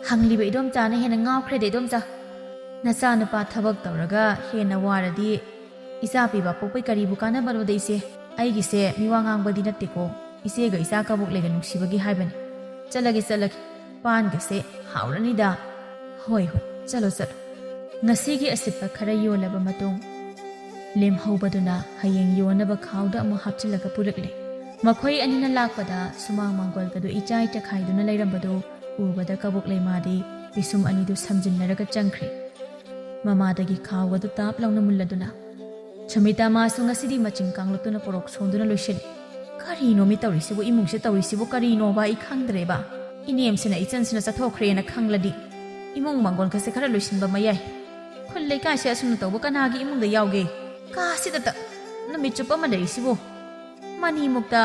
ꯍꯪꯂꯤꯕ ꯏꯗꯣꯝꯆꯥꯅ ꯍꯦꯟꯅ ꯉꯥꯎꯈ꯭ꯔꯦꯗ ꯏꯗꯣꯝꯆꯥ꯫ "ꯅꯆꯥꯅꯨꯄꯥ ꯊꯕꯛ ꯇꯧꯔꯒ ꯍꯦꯟꯅ ꯋꯥꯔꯗꯤ ꯏꯆꯥ ꯄꯤꯕ ꯄꯣꯛꯄꯩ ꯀꯔꯤꯕꯨ ꯀꯥꯟꯅꯕꯅꯣꯗ ꯏꯆꯦ? ꯑꯩꯒꯤꯁꯦ ꯃꯤꯋꯥ ꯉꯥꯡꯕꯗꯤ ꯅꯠꯇꯦꯀꯣ, ꯏꯆꯦꯒ ꯏꯆꯥ ꯀꯕꯣꯛ ꯂꯩꯒ ꯅꯨꯡꯁꯤꯕꯒꯤ ꯍꯥꯏꯕꯅꯤ꯫ ꯆꯠꯂꯒꯦ, ꯆꯠꯂꯒꯦ꯫ ꯄꯥꯟꯒꯁꯦ ꯍꯥꯎꯔꯅꯤꯗ꯫" "ꯍꯣꯏ, ꯍꯣꯏ, ꯆꯠꯂꯣ, ꯆꯠꯂꯣ꯫" ꯉꯁꯤꯒꯤ ꯑꯁꯤꯠꯄ ꯈꯔ ꯌꯣꯜꯂꯕ ꯃꯇꯨꯡ, ꯂꯦꯝꯍꯧꯕꯗꯨꯅ ꯍꯌꯦꯡ ꯌꯣꯟꯅꯕ ꯈꯥꯎꯗ ꯑꯃꯨꯛ ꯍꯥꯞꯆꯤꯜꯂꯒ ꯄꯨꯔꯛꯂꯦ꯫ ꯃꯈꯣꯏ ꯑꯅꯤꯅ ꯂꯥꯛꯄꯗ ꯁꯨꯃꯥꯡ ꯃꯥꯡꯒꯣꯜꯒꯗꯨ ꯏꯆꯥꯏ ꯆꯈꯥꯏꯗꯨꯅ ꯂꯩꯔꯝꯕꯗꯨ ꯎꯕꯗ ꯀꯕꯣꯛ ꯂꯩꯃꯥꯗꯤ ꯄꯤꯁꯨꯝ ꯑꯅꯤꯗꯨ ꯁꯝꯖꯤꯟꯅꯔꯒ ꯆꯪꯈ꯭ꯔꯦ꯫ ꯃꯃꯥꯗꯒꯤ ꯈꯥꯎꯒꯗꯨ ꯇꯥꯞ ꯂꯥꯎꯅ ꯃꯨꯜꯂꯗꯨꯅ, "ꯁꯨꯃꯤꯇꯥ, ꯃꯥꯁꯨ ꯉꯁꯤꯗꯤ ꯃꯆꯤꯡ ꯀꯥꯡꯂꯛꯇꯨꯅ ꯄꯣꯔꯣꯛ ꯁꯣꯟꯗꯨꯅ ꯂꯣꯏꯁꯤꯜꯂꯤ꯫ ꯀꯔꯤꯅꯣ ꯃꯤ ꯇꯧꯔꯤꯁꯤꯕꯨ? ꯏꯃꯨꯡꯁꯦ ꯇꯧꯔꯤꯁꯤꯕꯨ ꯀꯔꯤꯅꯣꯕ? ꯑꯩ ꯈꯪꯗ꯭ꯔꯦꯕ꯫ ꯏꯅꯦꯝꯁꯤꯅ ꯏꯆꯟꯁꯤꯅ ꯆꯠꯊꯣꯛꯈ꯭ꯔꯦꯅ ꯈꯪꯂꯗꯤ ꯏꯃꯨꯡ ꯃꯥꯡꯒꯣꯜꯒꯁꯦ ꯈꯔ ꯂꯣꯏꯁꯤꯟꯕ ꯃꯌꯥꯏ꯫ ꯈꯨꯜ ꯂꯩꯀꯥꯏꯁꯦ ꯑꯁꯨꯝꯅ ꯇꯧꯕ ꯀꯅꯥꯒꯤ ꯏꯃꯨꯡꯗ ꯌꯥꯎꯒꯦ? ꯀꯥꯁꯤꯗꯇ ꯅꯨꯃꯤꯠ ꯆꯨꯞꯄ ꯑꯃ ꯂꯩꯔꯤꯁꯤꯕꯨ? ꯃꯅꯤꯃꯨꯛꯇ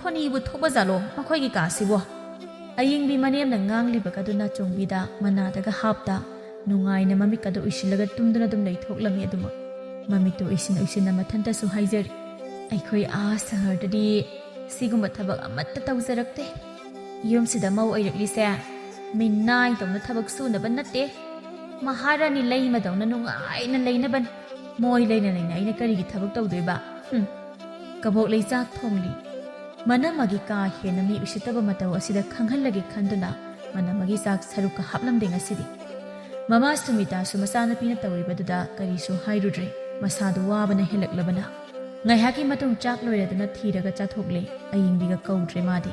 ꯈꯣꯅꯤꯕꯨ ꯊꯣꯛꯄ ꯖꯥꯠꯂꯣ ꯃꯈꯣꯏꯒꯤ ꯀꯥꯁꯤꯕꯣ? ꯑꯌꯤꯡꯕꯤ ꯃꯅꯦꯝꯅ ꯉꯥꯡꯂꯤꯕꯒꯗꯨ ꯅꯥꯆꯣꯡꯕꯤꯗ ꯃꯅꯥꯗꯒ ꯍꯥꯞꯇ ꯅꯨꯡꯉꯥꯏꯅ ꯃꯃꯤꯠꯀꯗꯨ ꯎꯏꯁꯤꯜꯂꯒ ꯇꯨꯝꯗꯨꯅ ꯑꯗꯨꯝ ꯂꯩꯊꯣꯛꯂꯝꯃꯤ꯫ ꯑꯗꯨꯃꯛ ꯃꯃꯤꯠꯇꯨ ꯎꯏꯁꯤꯟ ꯎꯏꯁꯤꯟꯅ ꯃꯊꯟꯇꯁꯨ ꯍꯥꯏꯖꯔꯤ, "ꯑꯩꯈꯣꯏ ꯑꯥ ꯁꯍꯔꯗꯗꯤ ꯁꯤꯒꯨꯝꯕ ꯊꯕꯛ ꯑꯃꯠꯇ ꯇꯧꯖꯔꯛꯇꯦ꯫ ꯌꯨꯝꯁꯤꯗ ꯃꯧ ꯑꯣꯏꯔꯛꯂꯤꯁꯦ ꯃꯤꯅꯥꯏꯗꯧꯅ ꯊꯕꯛ ꯁꯨꯅꯕ ꯅꯠꯇꯦ꯫ ꯃꯍꯥꯔꯥꯅꯤ ꯂꯩꯃꯗꯧꯅ ꯅꯨꯡꯉꯥꯏꯅ ꯂꯩꯅꯕꯅꯤ꯫ ꯃꯣꯏ ꯂꯩꯅ ꯂꯩꯅ ꯑꯩꯅ ꯀꯔꯤꯒꯤ ꯊꯕꯛ ꯇꯧꯗꯣꯏꯕ? ꯍꯨꯝ!" ꯀꯕꯣꯛꯂꯩ ꯆꯥꯛ ꯊꯣꯡꯂꯤ꯫ ꯃꯅꯝꯃꯒꯤ ꯀꯥ ꯍꯦꯟꯅ ꯃꯤ ꯎꯁꯤꯠꯇꯕ ꯃꯇꯧ ꯑꯁꯤꯗ ꯈꯪꯍꯜꯂꯒꯦ ꯈꯟꯗꯨꯅ ꯃꯅꯝꯃꯒꯤ ꯆꯥꯛ ꯁꯔꯨꯛꯀ ꯍꯥꯞꯂꯝꯗꯦ ꯉꯁꯤꯗꯤ꯫ ꯃꯃꯥ ꯁꯨꯃꯤꯇꯥꯁꯨ ꯃꯆꯥꯅꯨꯄꯤꯅ ꯇꯧꯔꯤꯕꯗꯨꯗ ꯀꯔꯤꯁꯨ ꯍꯥꯏꯔꯨꯗ꯭ꯔꯦ, ꯃꯁꯥꯗꯨ ꯋꯥꯕꯅ ꯍꯦꯜꯂꯛꯂꯕꯅ꯫ ꯉꯥꯏꯍꯥꯛꯀꯤ ꯃꯇꯨꯡ ꯆꯥꯛ ꯂꯣꯏꯔꯗꯨꯅ ꯊꯤꯔꯒ ꯆꯥꯊꯣꯛꯂꯦ꯫ ꯑꯌꯤꯡꯕꯤꯒ ꯀꯧꯗ꯭ꯔꯦ ꯃꯥꯗꯤ꯫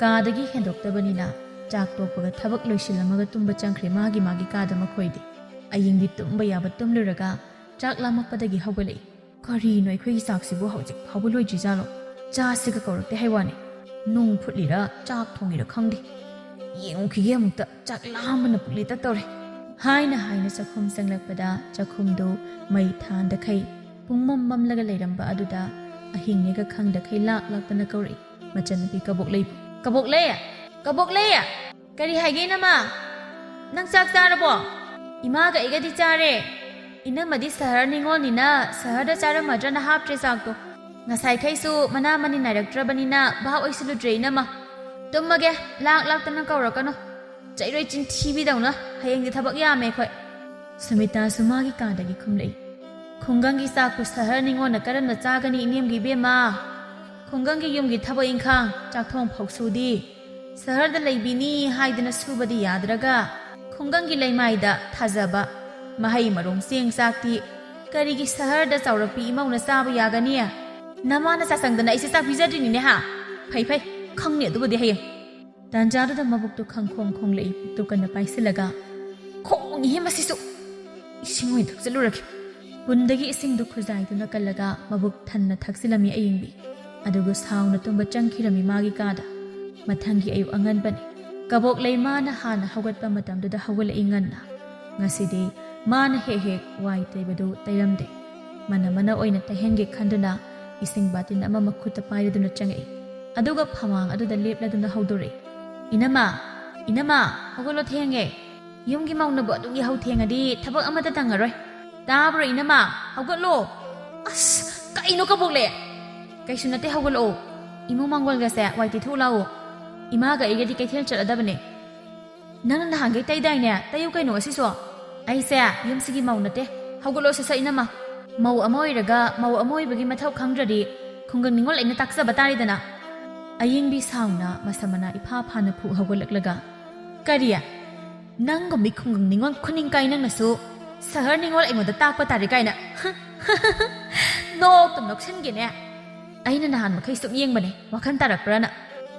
ꯀꯥꯗꯒꯤ ꯍꯦꯟꯗꯣꯛꯇꯕꯅꯤꯅ ꯆꯥꯛ ꯇꯣꯛꯄꯒ ꯊꯕꯛ ꯂꯣꯏꯁꯤꯜꯂꯝꯃꯒ ꯇꯨꯝꯕ ꯆꯪꯈ꯭ꯔꯦ ꯃꯥꯒꯤ ꯃꯥꯒꯤ ꯀꯥꯗ ꯃꯈꯣꯏꯗꯤ꯫ ꯑꯌꯤꯡꯕꯤ ꯇꯨꯝꯕ ꯌꯥꯕ ꯇꯨꯝꯂꯨꯔꯒ ꯆꯥꯛ ꯂꯥꯝꯃꯛꯄꯗꯒꯤ ꯍꯧꯒꯠꯂꯛꯏ꯫ "ꯀꯔꯤꯅꯣ ꯑꯩꯈꯣꯏꯒꯤ ꯆꯥꯛꯁꯤꯕꯨ ꯍꯧꯖꯤꯛ ꯐꯥꯎꯕ ꯂꯣꯏꯗ꯭ꯔꯤꯖꯥꯠꯂꯣ? ꯆꯥꯁꯤꯒ ꯀꯧꯔꯛꯇꯦ ꯍꯥꯏ ꯋꯥꯅꯤ꯫ ꯅꯨꯡ ꯐꯨꯠꯂꯤꯔ ꯆꯥꯛ ꯊꯣꯡꯉꯤꯔ ꯈꯪꯗꯦ꯫ ꯌꯦꯡꯉꯨꯈꯤꯒꯦ ꯑꯃꯨꯛꯇ, ꯆꯥꯛ ꯂꯥꯝꯕꯅ ꯄꯨꯛꯂꯤꯇ ꯇꯧꯔꯦ", ꯍꯥꯏꯅ ꯍꯥꯏꯅ ꯆꯥꯛꯈꯨꯝ ꯆꯪꯂꯛꯄꯗ ꯆꯥꯛꯈꯨꯝꯗꯨ ꯃꯩ ꯊꯥꯟꯗꯈꯩ ꯄꯨꯡꯃꯝ ꯃꯝꯂꯒ ꯂꯩꯔꯝꯕ ꯑꯗꯨꯗ ꯑꯍꯤꯡꯅꯦꯒ ꯈꯪꯗꯈꯩ ꯂꯥꯛ ꯂꯥꯛꯇꯅ ꯀꯧꯔꯛꯏ ꯃꯆꯟꯅꯨꯄꯤ ꯀꯕꯣꯛꯂꯩꯕꯨ꯫ "ꯀꯕꯣꯛꯂꯩ! ꯀꯕꯣꯛꯂꯩ!" "ꯀꯔꯤ ꯍꯥꯏꯒꯦ ꯏꯅꯝꯃ? ꯅꯪ ꯆꯥꯛ ꯆꯥꯔꯕꯣ?" "ꯏꯃꯥꯒ ꯑꯩꯒꯗꯤ ꯆꯥꯔꯦ꯫ ꯏꯅꯝꯃꯗꯤ ꯁꯍꯔ ꯅꯤꯉꯣꯜꯅꯤꯅ ꯁꯍꯔꯗ ꯆꯥꯔꯝꯃꯗ꯭ꯔꯅ ꯍꯥꯞꯇ꯭ꯔꯦ ꯆꯥꯛꯇꯣ꯫ ꯉꯁꯥꯏꯈꯩꯁꯨ ꯃꯅꯥ ꯃꯅꯤ ꯅꯥꯏꯔꯛꯇ꯭ꯔꯕꯅꯤꯅ ꯚꯥꯞ ꯑꯣꯏꯁꯤꯜꯂꯨꯗ꯭ꯔꯦ ꯏꯅꯝꯃ꯫ ꯇꯨꯝꯃꯒꯦ, ꯂꯥꯛ ꯂꯥꯛꯇꯅ ꯀꯧꯔꯛꯀꯅꯨ꯫ ꯆꯩꯔꯣꯏ ꯆꯤꯟꯊꯤꯕꯤꯗꯧꯅ ꯍꯌꯦꯡꯗꯤ ꯊꯕꯛ ꯌꯥꯝꯃꯦ ꯑꯩꯈꯣꯏ꯫" ꯁꯨꯃꯤꯇꯥꯁꯨ ꯃꯥꯒꯤ ꯀꯥꯗꯒꯤ ꯈꯨꯝꯂꯛꯏ꯫ "ꯈꯨꯡꯒꯪꯒꯤ ꯆꯥꯛꯄꯨ ꯁꯍꯔ ꯅꯤꯉꯣꯜꯅ ꯀꯔꯝꯅ ꯆꯥꯒꯅꯤ ꯏꯅꯦꯝꯒꯤ ꯏꯕꯦꯝꯃ? ꯈꯨꯡꯒꯪꯒꯤ ꯌꯨꯝꯒꯤ ꯊꯕꯛ ꯏꯪꯈꯥꯡ, ꯆꯥꯛꯊꯣꯡ ꯐꯥꯎ ꯁꯨꯗꯤ꯫ ꯁꯍꯔꯗ ꯂꯩꯕꯤꯅꯤ ꯍꯥꯏꯗꯨꯅ ꯁꯨꯕꯗꯤ ꯌꯥꯗ꯭ꯔꯒ ꯈꯨꯡꯒꯪꯒꯤ ꯂꯩꯃꯥꯏꯗ ꯊꯥꯖꯕ ꯃꯍꯩ ꯃꯔꯣꯡ ꯆꯦꯡ ꯆꯥꯛꯇꯤ ꯀꯔꯤꯒꯤ ꯁꯍꯔꯗ ꯆꯥꯎꯔꯛꯄꯤ ꯏꯃꯧꯅ ꯆꯥꯕ ꯌꯥꯒꯅꯤ? ꯅꯃꯥꯅ ꯆꯥꯁꯪꯗꯅ ꯑꯩꯁꯦ ꯆꯥꯛ ꯄꯤꯖꯗ꯭ꯔꯤꯅꯤꯅꯦ ꯍꯥ? ꯐꯩ ꯐꯩ, ꯈꯪꯅꯤ ꯑꯗꯨꯕꯨꯗꯤ ꯍꯌꯦꯡ꯫" ꯇꯥꯟꯖꯥꯗꯨꯗ ꯃꯕꯨꯛꯇꯨ ꯈꯪꯈꯣꯡ ꯈꯣꯡꯂꯛꯏ ꯄꯨꯛꯇꯨ ꯀꯟꯅ ꯄꯥꯏꯁꯤꯜꯂꯒ꯫ "ꯈꯣꯡꯉꯤꯍꯦ ꯃꯁꯤꯁꯨ! ꯏꯁꯤꯡ ꯑꯣꯏꯅ ꯊꯛꯆꯜꯂꯨꯔꯒꯦ꯫" ꯄꯨꯟꯗꯒꯤ ꯏꯁꯤꯡꯗꯨ ꯈꯨꯖꯥꯏꯗꯨꯅ ꯀꯜꯂꯒ ꯃꯕꯨꯛ ꯊꯟꯅ ꯊꯛꯆꯤꯜꯂꯝꯃꯤ ꯑꯌꯤꯡꯕꯤ꯫ ꯑꯗꯨꯒ ꯁꯥꯎꯅ ꯇꯨꯝꯕ ꯆꯪꯈꯤꯔꯝꯃꯤ ꯃꯥꯒꯤ ꯀꯥꯗ꯫ ꯃꯊꯪꯒꯤ ꯑꯌꯨꯛ ꯑꯉꯟꯕꯅꯤ꯫ ꯀꯕꯣꯛꯂꯩ ꯃꯥꯅ ꯍꯥꯟꯅ ꯍꯧꯒꯠꯄ ꯃꯇꯝꯗꯨꯗ ꯍꯧꯒꯠꯂꯛꯏ ꯉꯟꯅ꯫ ꯉꯁꯤꯗꯤ ꯃꯥꯅ ꯍꯦꯛ ꯍꯦꯛ ꯋꯥꯏ ꯇꯩꯕꯗꯨ ꯇꯩꯔꯝꯗꯦ꯫ ꯃꯅꯝꯃꯅ ꯑꯣꯏꯅ ꯇꯩꯍꯟꯒꯦ ꯈꯟꯗꯨꯅ ꯏꯁꯤꯡ ꯕꯥꯇꯤꯟ ꯑꯃ ꯃꯈꯨꯠꯇ ꯄꯥꯏꯔꯗꯨꯅ ꯆꯪꯉꯛꯏ꯫ ꯑꯗꯨꯒ ꯐꯃꯥꯡ ꯑꯗꯨꯗ ꯂꯦꯞꯂꯗꯨꯅ ꯍꯧꯗꯣꯔꯛꯏ꯫ "ꯏꯅꯝꯃ, ꯏꯅꯝꯃ, ꯍꯧꯒꯠꯂꯣ, ꯊꯦꯡꯉꯦ꯫ ꯌꯨꯝꯒꯤ ꯃꯧꯅꯕꯨ ꯑꯗꯨꯛ ꯌꯥꯍꯧ ꯊꯦꯡꯉꯗꯤ ꯊꯕꯛ ꯑꯃꯠꯇ ꯅꯪꯉꯔꯣꯏ꯫ ꯇꯥꯕ꯭ꯔꯣ ꯏꯅꯝꯃ? ꯍꯧꯒꯠꯂꯣ!" "ꯑꯁ, ꯀꯩꯅꯣ ꯀꯕꯣꯛꯂꯩ?" "ꯀꯩꯁꯨ ꯅꯠꯇꯦ, ꯍꯧꯒꯠꯂꯛꯑꯣ꯫ ꯏꯃꯨꯡ ꯃꯪꯒꯣꯜꯒꯁꯦ ꯋꯥꯏ ꯇꯩꯊꯣꯛꯎ ꯂꯥꯛꯑꯣ꯫ ꯏꯃꯥꯒ ꯑꯩꯒꯗꯤ ꯀꯩꯊꯦꯜ ꯆꯠꯂꯗꯕꯅꯦ꯫ ꯅꯪꯅ ꯅꯍꯥꯟꯈꯩ ꯇꯩꯗꯥꯏꯅꯦ? ꯇꯩꯌꯨ ꯀꯩꯅꯣ ꯉꯁꯤꯁꯨ꯫" "ꯑꯩꯁꯦ ꯌꯨꯝꯁꯤꯒꯤ ꯃꯧ ꯅꯠꯇꯦ꯫ ꯍꯧꯒꯠꯂꯣ ꯁꯠ ꯁꯠ ꯏꯅꯝꯃ꯫ ꯃꯧ ꯑꯃ ꯑꯣꯏꯔꯒ ꯃꯧ ꯑꯃ ꯑꯣꯏꯕꯒꯤ ꯃꯊꯧ ꯈꯪꯗ꯭ꯔꯗꯤ ꯈꯨꯡꯒꯪ ꯅꯤꯉꯣꯜ ꯑꯩꯅ ꯇꯥꯛꯆꯕ ꯇꯥꯔꯦꯗꯅ꯫" ꯑꯌꯤꯡꯕꯤ ꯁꯥꯎꯅ ꯃꯁꯝ ꯃꯅꯥ ꯏꯐꯥ ꯐꯥꯅ ꯐꯨ ꯍꯧꯒꯠꯂꯛꯂꯒ, "ꯀꯔꯤ? ꯅꯪꯒꯨꯝꯕꯤ ꯈꯨꯡꯒꯪ ꯅꯤꯉꯣꯜ ꯈꯨꯅꯤꯡꯀꯥꯏ ꯅꯪꯅꯁꯨ ꯁꯍꯔ ꯅꯤꯉꯣꯜ ꯑꯩꯉꯣꯟꯗ ꯇꯥꯛꯄ ꯇꯥꯔꯦ ꯀꯥꯏꯅ?" "ꯅꯣꯛꯇ ꯅꯣꯛꯁꯟꯒꯦꯅꯦ꯫ ꯑꯩꯅ ꯅꯍꯥꯟ ꯃꯈꯩ ꯁꯨꯝ ꯌꯦꯡꯕꯅꯦ, ꯋꯥꯈꯜ ꯇꯥꯔꯛꯄ꯭ꯔꯥꯅ꯫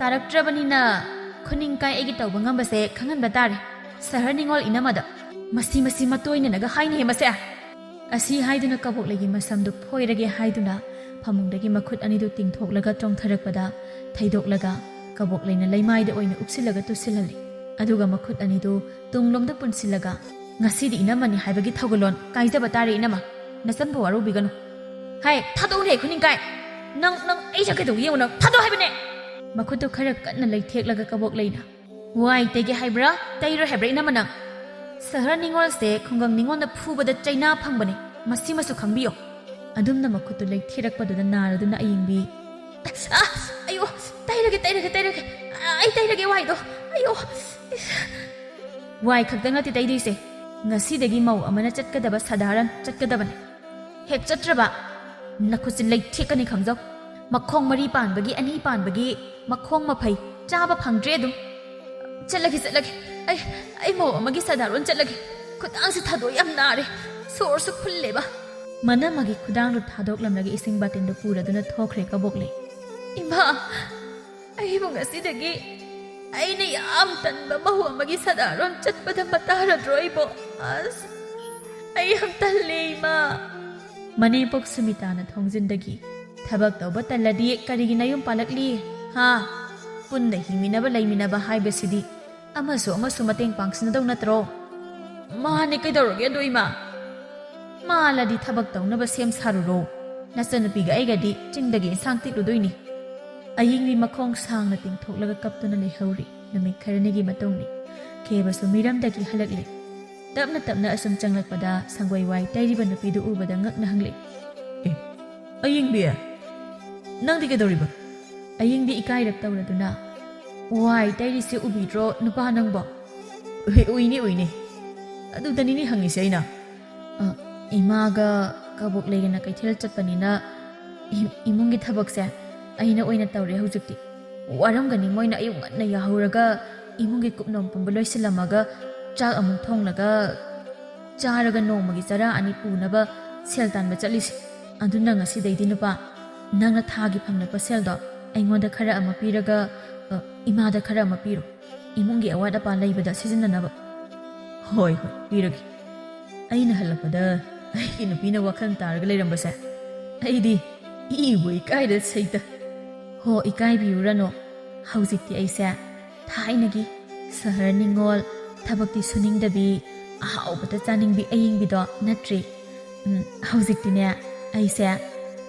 ꯇꯥꯔꯛꯇ꯭ꯔꯕꯅꯤꯅ ꯈꯨꯅꯤꯡꯀꯥꯏ ꯑꯩꯒꯤ ꯇꯧꯕ ꯉꯝꯕꯁꯦ ꯈꯪꯍꯟꯕ ꯇꯥꯔꯦ꯫ ꯁꯍꯔ ꯅꯤꯉꯣꯜ ꯏꯅꯝꯃꯗ꯫ ꯃꯁꯤ, ꯃꯁꯤ ꯃꯇꯣꯏꯅꯅꯒ ꯍꯥꯏꯅꯦ ꯃꯁꯦ!" ꯑꯁꯤ ꯍꯥꯏꯗꯨꯅ ꯀꯕꯣꯛꯂꯩꯒꯤ ꯃꯁꯝꯗꯨ ꯐꯣꯏꯔꯒꯦ ꯍꯥꯏꯗꯨꯅ ꯐꯃꯨꯡꯗꯒꯤ ꯃꯈꯨꯠ ꯑꯅꯤꯗꯨ ꯇꯤꯡꯊꯣꯛꯂꯒ ꯆꯣꯡꯊꯔꯛꯄꯗ ꯊꯩꯗꯣꯛꯂꯒ ꯀꯕꯣꯛꯂꯩꯅ ꯂꯩꯃꯥꯏꯗ ꯑꯣꯏꯅ ꯎꯞꯁꯤꯜꯂꯒ ꯇꯨꯁꯤꯜꯍꯜꯂꯤ꯫ ꯑꯗꯨꯒ ꯃꯈꯨꯠ ꯑꯅꯤꯗꯨ ꯇꯨꯡꯂꯣꯝꯗ ꯄꯨꯟꯁꯤꯜꯂꯒ, "ꯉꯁꯤꯗꯤ ꯏꯅꯝꯃꯅꯤ ꯍꯥꯏꯕꯒꯤ ꯊꯧꯒꯜꯂꯣꯟ ꯀꯥꯏꯖꯕ ꯇꯥꯔꯦ ꯏꯅꯝꯃ꯫ ꯅꯆꯟꯕꯨ ꯋꯥꯔꯧꯕꯤꯒꯅꯨ꯫ ꯍꯥꯏ, ꯊꯥꯗꯣꯛꯎꯅꯦ ꯈꯨꯅꯤꯡꯀꯥꯏ꯫ ꯅꯪ, ꯅꯪ ꯑꯩ ꯁꯛ ꯀꯩꯗꯧ ꯌꯦꯡꯉꯨ ꯅꯪ? ꯊꯥꯗꯣꯛ ꯍꯥꯏꯕꯅꯦ!" ꯃꯈꯨꯠꯇꯨ ꯈꯔ ꯀꯟꯅ ꯂꯩꯊꯦꯛꯂꯒ ꯀꯕꯣꯛꯂꯩꯅ, "ꯋꯥꯏ ꯇꯩꯒꯦ ꯍꯥꯏꯕ꯭ꯔꯥ, ꯇꯩꯔꯣꯏ ꯍꯥꯏꯕ꯭ꯔꯥ ꯏꯅꯝꯃ ꯅꯪ? ꯁꯍꯔ ꯅꯤꯉꯣꯜꯁꯦ ꯈꯨꯡꯒꯪ ꯅꯤꯉꯣꯜꯅ ꯐꯨꯕꯗ ꯆꯩꯅꯥ ꯐꯪꯕꯅꯦ, ꯃꯁꯤꯃꯁꯨ ꯈꯪꯕꯤꯌꯣ꯫" ꯑꯗꯨꯝꯅ ꯃꯈꯨꯠꯇꯨ ꯂꯩꯊꯦꯔꯛꯄꯗꯨꯗ ꯅꯥꯔꯗꯨꯅ ꯑꯌꯤꯡꯕꯤ, "ꯑꯁ, ꯑꯥ, ꯑꯌꯣ, ꯇꯩꯔꯒꯦ, ꯇꯩꯔꯒꯦ, ꯇꯩꯔꯒꯦ꯫ ꯑꯥ, ꯑꯩ ꯇꯩꯔꯒꯦ ꯋꯥꯏꯗꯣ꯫ ꯑꯌꯣ, ꯏꯁ꯫" "ꯋꯥꯏ ꯈꯛꯇ ꯅꯠꯇꯦ ꯇꯩꯗꯣꯏꯁꯦ꯫ ꯉꯁꯤꯗꯒꯤ ꯃꯧ ꯑꯃꯅ ꯆꯠꯀꯗꯕ ꯁꯥꯙꯥꯔꯟ ꯆꯠꯀꯗꯕꯅꯦ꯫ ꯍꯦꯛ ꯆꯠꯇ꯭ꯔꯕ ꯅꯈꯨꯠꯁꯦ ꯂꯩꯊꯦꯛꯀꯅꯤ ꯈꯪꯖꯧ꯫ ꯃꯈꯣꯡ ꯃꯔꯤ ꯄꯥꯟꯕꯒꯤ, ꯑꯅꯤ ꯄꯥꯟꯕꯒꯤ ꯃꯈꯣꯡ ꯃꯐꯩ ꯆꯥꯕ ꯐꯪꯗ꯭ꯔꯦ ꯑꯗꯨꯝ꯫ ꯆꯠꯂꯒꯦ, ꯆꯠꯂꯒꯦ꯫ ꯑꯩ, ꯑꯩ ꯃꯧ ꯑꯃꯒꯤ ꯁꯥꯙꯥꯔꯟ ꯆꯠꯂꯒꯦ꯫ ꯈꯨꯗꯥꯡꯁꯦ ꯊꯥꯗꯣꯛ ꯌꯥꯝ ꯅꯥꯔꯦ꯫ ꯁꯣꯔꯁꯨ ꯐꯨꯜꯂꯦꯕ꯫" ꯃꯅꯝꯃꯒꯤ ꯈꯨꯗꯥꯡꯗꯨ ꯊꯥꯗꯣꯛꯂꯝꯂꯒ ꯏꯁꯤꯡ ꯕꯥꯇꯤꯟꯗꯨ ꯄꯨꯔꯗꯨꯅ ꯊꯣꯛꯈ꯭ꯔꯦ ꯀꯕꯣꯛꯂꯩ꯫ "ꯏꯃꯥ, ꯑꯩꯕꯨ ꯉꯁꯤꯗꯒꯤ ꯑꯩꯅ ꯌꯥꯝ ꯇꯟꯕ ꯃꯧ ꯑꯃꯒꯤ ꯁꯥꯙꯥꯔꯟ ꯆꯠꯄꯗ ꯃꯇꯥꯔꯗ꯭ꯔꯣ ꯑꯩꯕꯣ? ꯑꯁ, ꯑꯩ ꯌꯥꯝ ꯇꯜꯂꯦ ꯏꯃꯥ꯫" ꯃꯅꯦꯝꯄꯣꯛ ꯁꯨꯃꯤꯇꯥꯅ ꯊꯣꯡꯖꯤꯟꯗꯒꯤ, "ꯊꯕꯛ ꯇꯧꯕ ꯇꯜꯂꯗꯤ ꯀꯔꯤꯒꯤ ꯅꯌꯨꯝ ꯄꯥꯜꯂꯛꯂꯤ? ꯍꯥ? ꯄꯨꯟꯅ ꯍꯤꯡꯃꯤꯟꯅꯕ ꯂꯩꯃꯤꯟꯅꯕ ꯍꯥꯏꯕꯁꯤꯗꯤ ꯑꯃꯁꯨ ꯑꯃꯁꯨ ꯃꯇꯦꯡ ꯄꯥꯡꯁꯤꯟꯅꯗꯧ ꯅꯠꯇ꯭ꯔꯣ?" "ꯃꯥꯅꯦ, ꯀꯩꯗꯧꯔꯒꯦ ꯑꯗꯣ ꯏꯃꯥ?" "ꯃꯥꯜꯂꯗꯤ ꯊꯕꯛ ꯇꯧꯅꯕ ꯁꯦꯝ ꯁꯥꯔꯨꯔꯣ꯫ ꯅꯆꯟꯅꯨꯄꯤꯒ ꯑꯩꯒꯗꯤ ꯆꯤꯡꯗꯒꯤ ꯏꯟꯁꯥꯡ ꯇꯤꯛꯂꯨꯗꯣꯏꯅꯤ꯫" ꯑꯌꯤꯡꯕꯤ ꯃꯈꯣꯡ ꯁꯥꯡꯅ ꯇꯤꯡꯊꯣꯛꯂꯒ ꯀꯞꯇꯨꯅ ꯂꯩꯍꯧꯔꯤ꯫ ꯅꯨꯃꯤꯠ ꯈꯔꯅꯤꯒꯤ ꯃꯇꯨꯡꯅꯤ꯫ ꯈꯦꯕꯁꯨ ꯃꯤꯔꯝꯗꯒꯤ ꯍꯜꯂꯛꯂꯤ꯫ ꯇꯞꯅ ꯇꯞꯅ ꯑꯁꯨꯝ ꯆꯪꯂꯛꯄꯗ ꯁꯪꯒꯣꯏ ꯋꯥꯏ ꯇꯩꯔꯤꯕ ꯅꯨꯄꯤꯗꯨ ꯎꯕꯗ ꯉꯛꯅ ꯍꯪꯂꯛꯏ, "ꯑꯦ, ꯑꯌꯤꯡꯕꯤ, ꯅꯪꯗꯤ ꯀꯩꯗꯧꯔꯤꯕ?" ꯑꯌꯤꯡꯕꯤ ꯏꯀꯥꯏꯔꯞ ꯇꯧꯔꯗꯨꯅ, "ꯋꯥꯏ ꯇꯩꯔꯤꯁꯦ ꯎꯕꯤꯗ꯭ꯔꯣ ꯅꯨꯄꯥ ꯅꯪꯕꯣ?" "ꯎꯏ-, ꯎꯏꯅꯤ, ꯎꯏꯅꯤ꯫ ꯑꯗꯨꯗꯅꯤꯅꯦ ꯍꯪꯉꯤꯁꯦ ꯑꯩꯅ꯫ ꯑ, ꯏꯃꯥꯒ ꯀꯕꯣꯛ ꯂꯩꯒꯅ ꯀꯩꯊꯦꯜ ꯆꯠꯄꯅꯤꯅ ꯏ-, ꯏꯃꯨꯡꯒꯤ ꯊꯕꯛꯁꯦ ꯑꯩꯅ ꯑꯣꯏꯅ ꯇꯧꯔꯦ ꯍꯧꯖꯤꯛꯇꯤ꯫ ꯋꯥꯔꯝꯒꯅꯤ ꯃꯣꯏꯅ ꯑꯌꯨꯛ ꯉꯟꯅ ꯌꯥꯍꯧꯔꯒ ꯏꯃꯨꯡꯒꯤ ꯀꯨꯞꯅꯣꯝ ꯄꯨꯝꯕ ꯂꯣꯏꯁꯤꯜꯂꯝꯃꯒ ꯆꯥꯛ ꯑꯃꯨꯛ ꯊꯣꯡꯂꯒ ꯆꯥꯔꯒ ꯅꯣꯡꯃꯒꯤ ꯆꯔꯥ ꯑꯅꯤ ꯄꯨꯅꯕ ꯁꯦꯜ ꯇꯥꯟꯕ ꯆꯠꯂꯤꯁꯦ꯫ ꯑꯗꯨꯅ ꯉꯁꯤꯗꯩꯗꯤ ꯅꯨꯄꯥ, ꯅꯪꯅ ꯊꯥꯒꯤ ꯐꯪꯂꯛꯄ ꯁꯦꯜꯗꯣ ꯑꯩꯉꯣꯟꯗ ꯈꯔ ꯑꯃ ꯄꯤꯔꯒ, ꯑ, ꯏꯃꯥꯗ ꯈꯔ ꯑꯃ ꯄꯤꯔꯣ꯫ ꯏꯃꯨꯡꯒꯤ ꯑꯋꯥꯠ ꯑꯄꯥ ꯂꯩꯕꯗ ꯁꯤꯖꯤꯟꯅꯅꯕ꯫" "ꯍꯣꯏ, ꯍꯣꯏ, ꯄꯤꯔꯒꯦ꯫" ꯑꯩꯅ ꯍꯜꯂꯛꯄꯗ ꯑꯩꯒꯤ ꯅꯨꯄꯤꯅ ꯋꯥꯈꯜ ꯇꯥꯔꯒ ꯂꯩꯔꯝꯕꯁꯦ ꯑꯩꯗꯤ ꯏꯕꯨ ꯏꯀꯥꯏꯔꯦ ꯁꯩꯇ꯫ ꯍꯣ, ꯏꯀꯥꯏꯕꯤꯔꯨꯔꯅꯨ꯫ ꯍꯧꯖꯤꯛꯇꯤ ꯑꯩꯁꯦ ꯊꯥꯏꯅꯒꯤ ꯁꯍꯔ ꯅꯤꯉꯣꯜ, ꯊꯕꯛꯇꯤ ꯁꯨꯅꯤꯡꯗꯕꯤ, ꯑꯍꯥꯎꯕꯇ ꯆꯥꯅꯤꯡꯕꯤ ꯑꯌꯤꯡꯕꯤꯗꯣ ꯅꯠꯇ꯭ꯔꯤ꯫ ꯎꯝ, ꯍꯧꯖꯤꯛꯇꯤꯅꯦ ꯑꯩꯁꯦ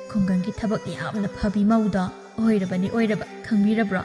ꯈꯨꯡꯒꯪꯒꯤ ꯊꯕꯛ ꯌꯥꯝꯅ ꯐꯕꯤ ꯃꯧꯗꯣ ꯑꯣꯏꯔꯕꯅꯤ, ꯑꯣꯏꯔꯕ, ꯈꯪꯕꯤꯔꯕ꯭ꯔꯣ?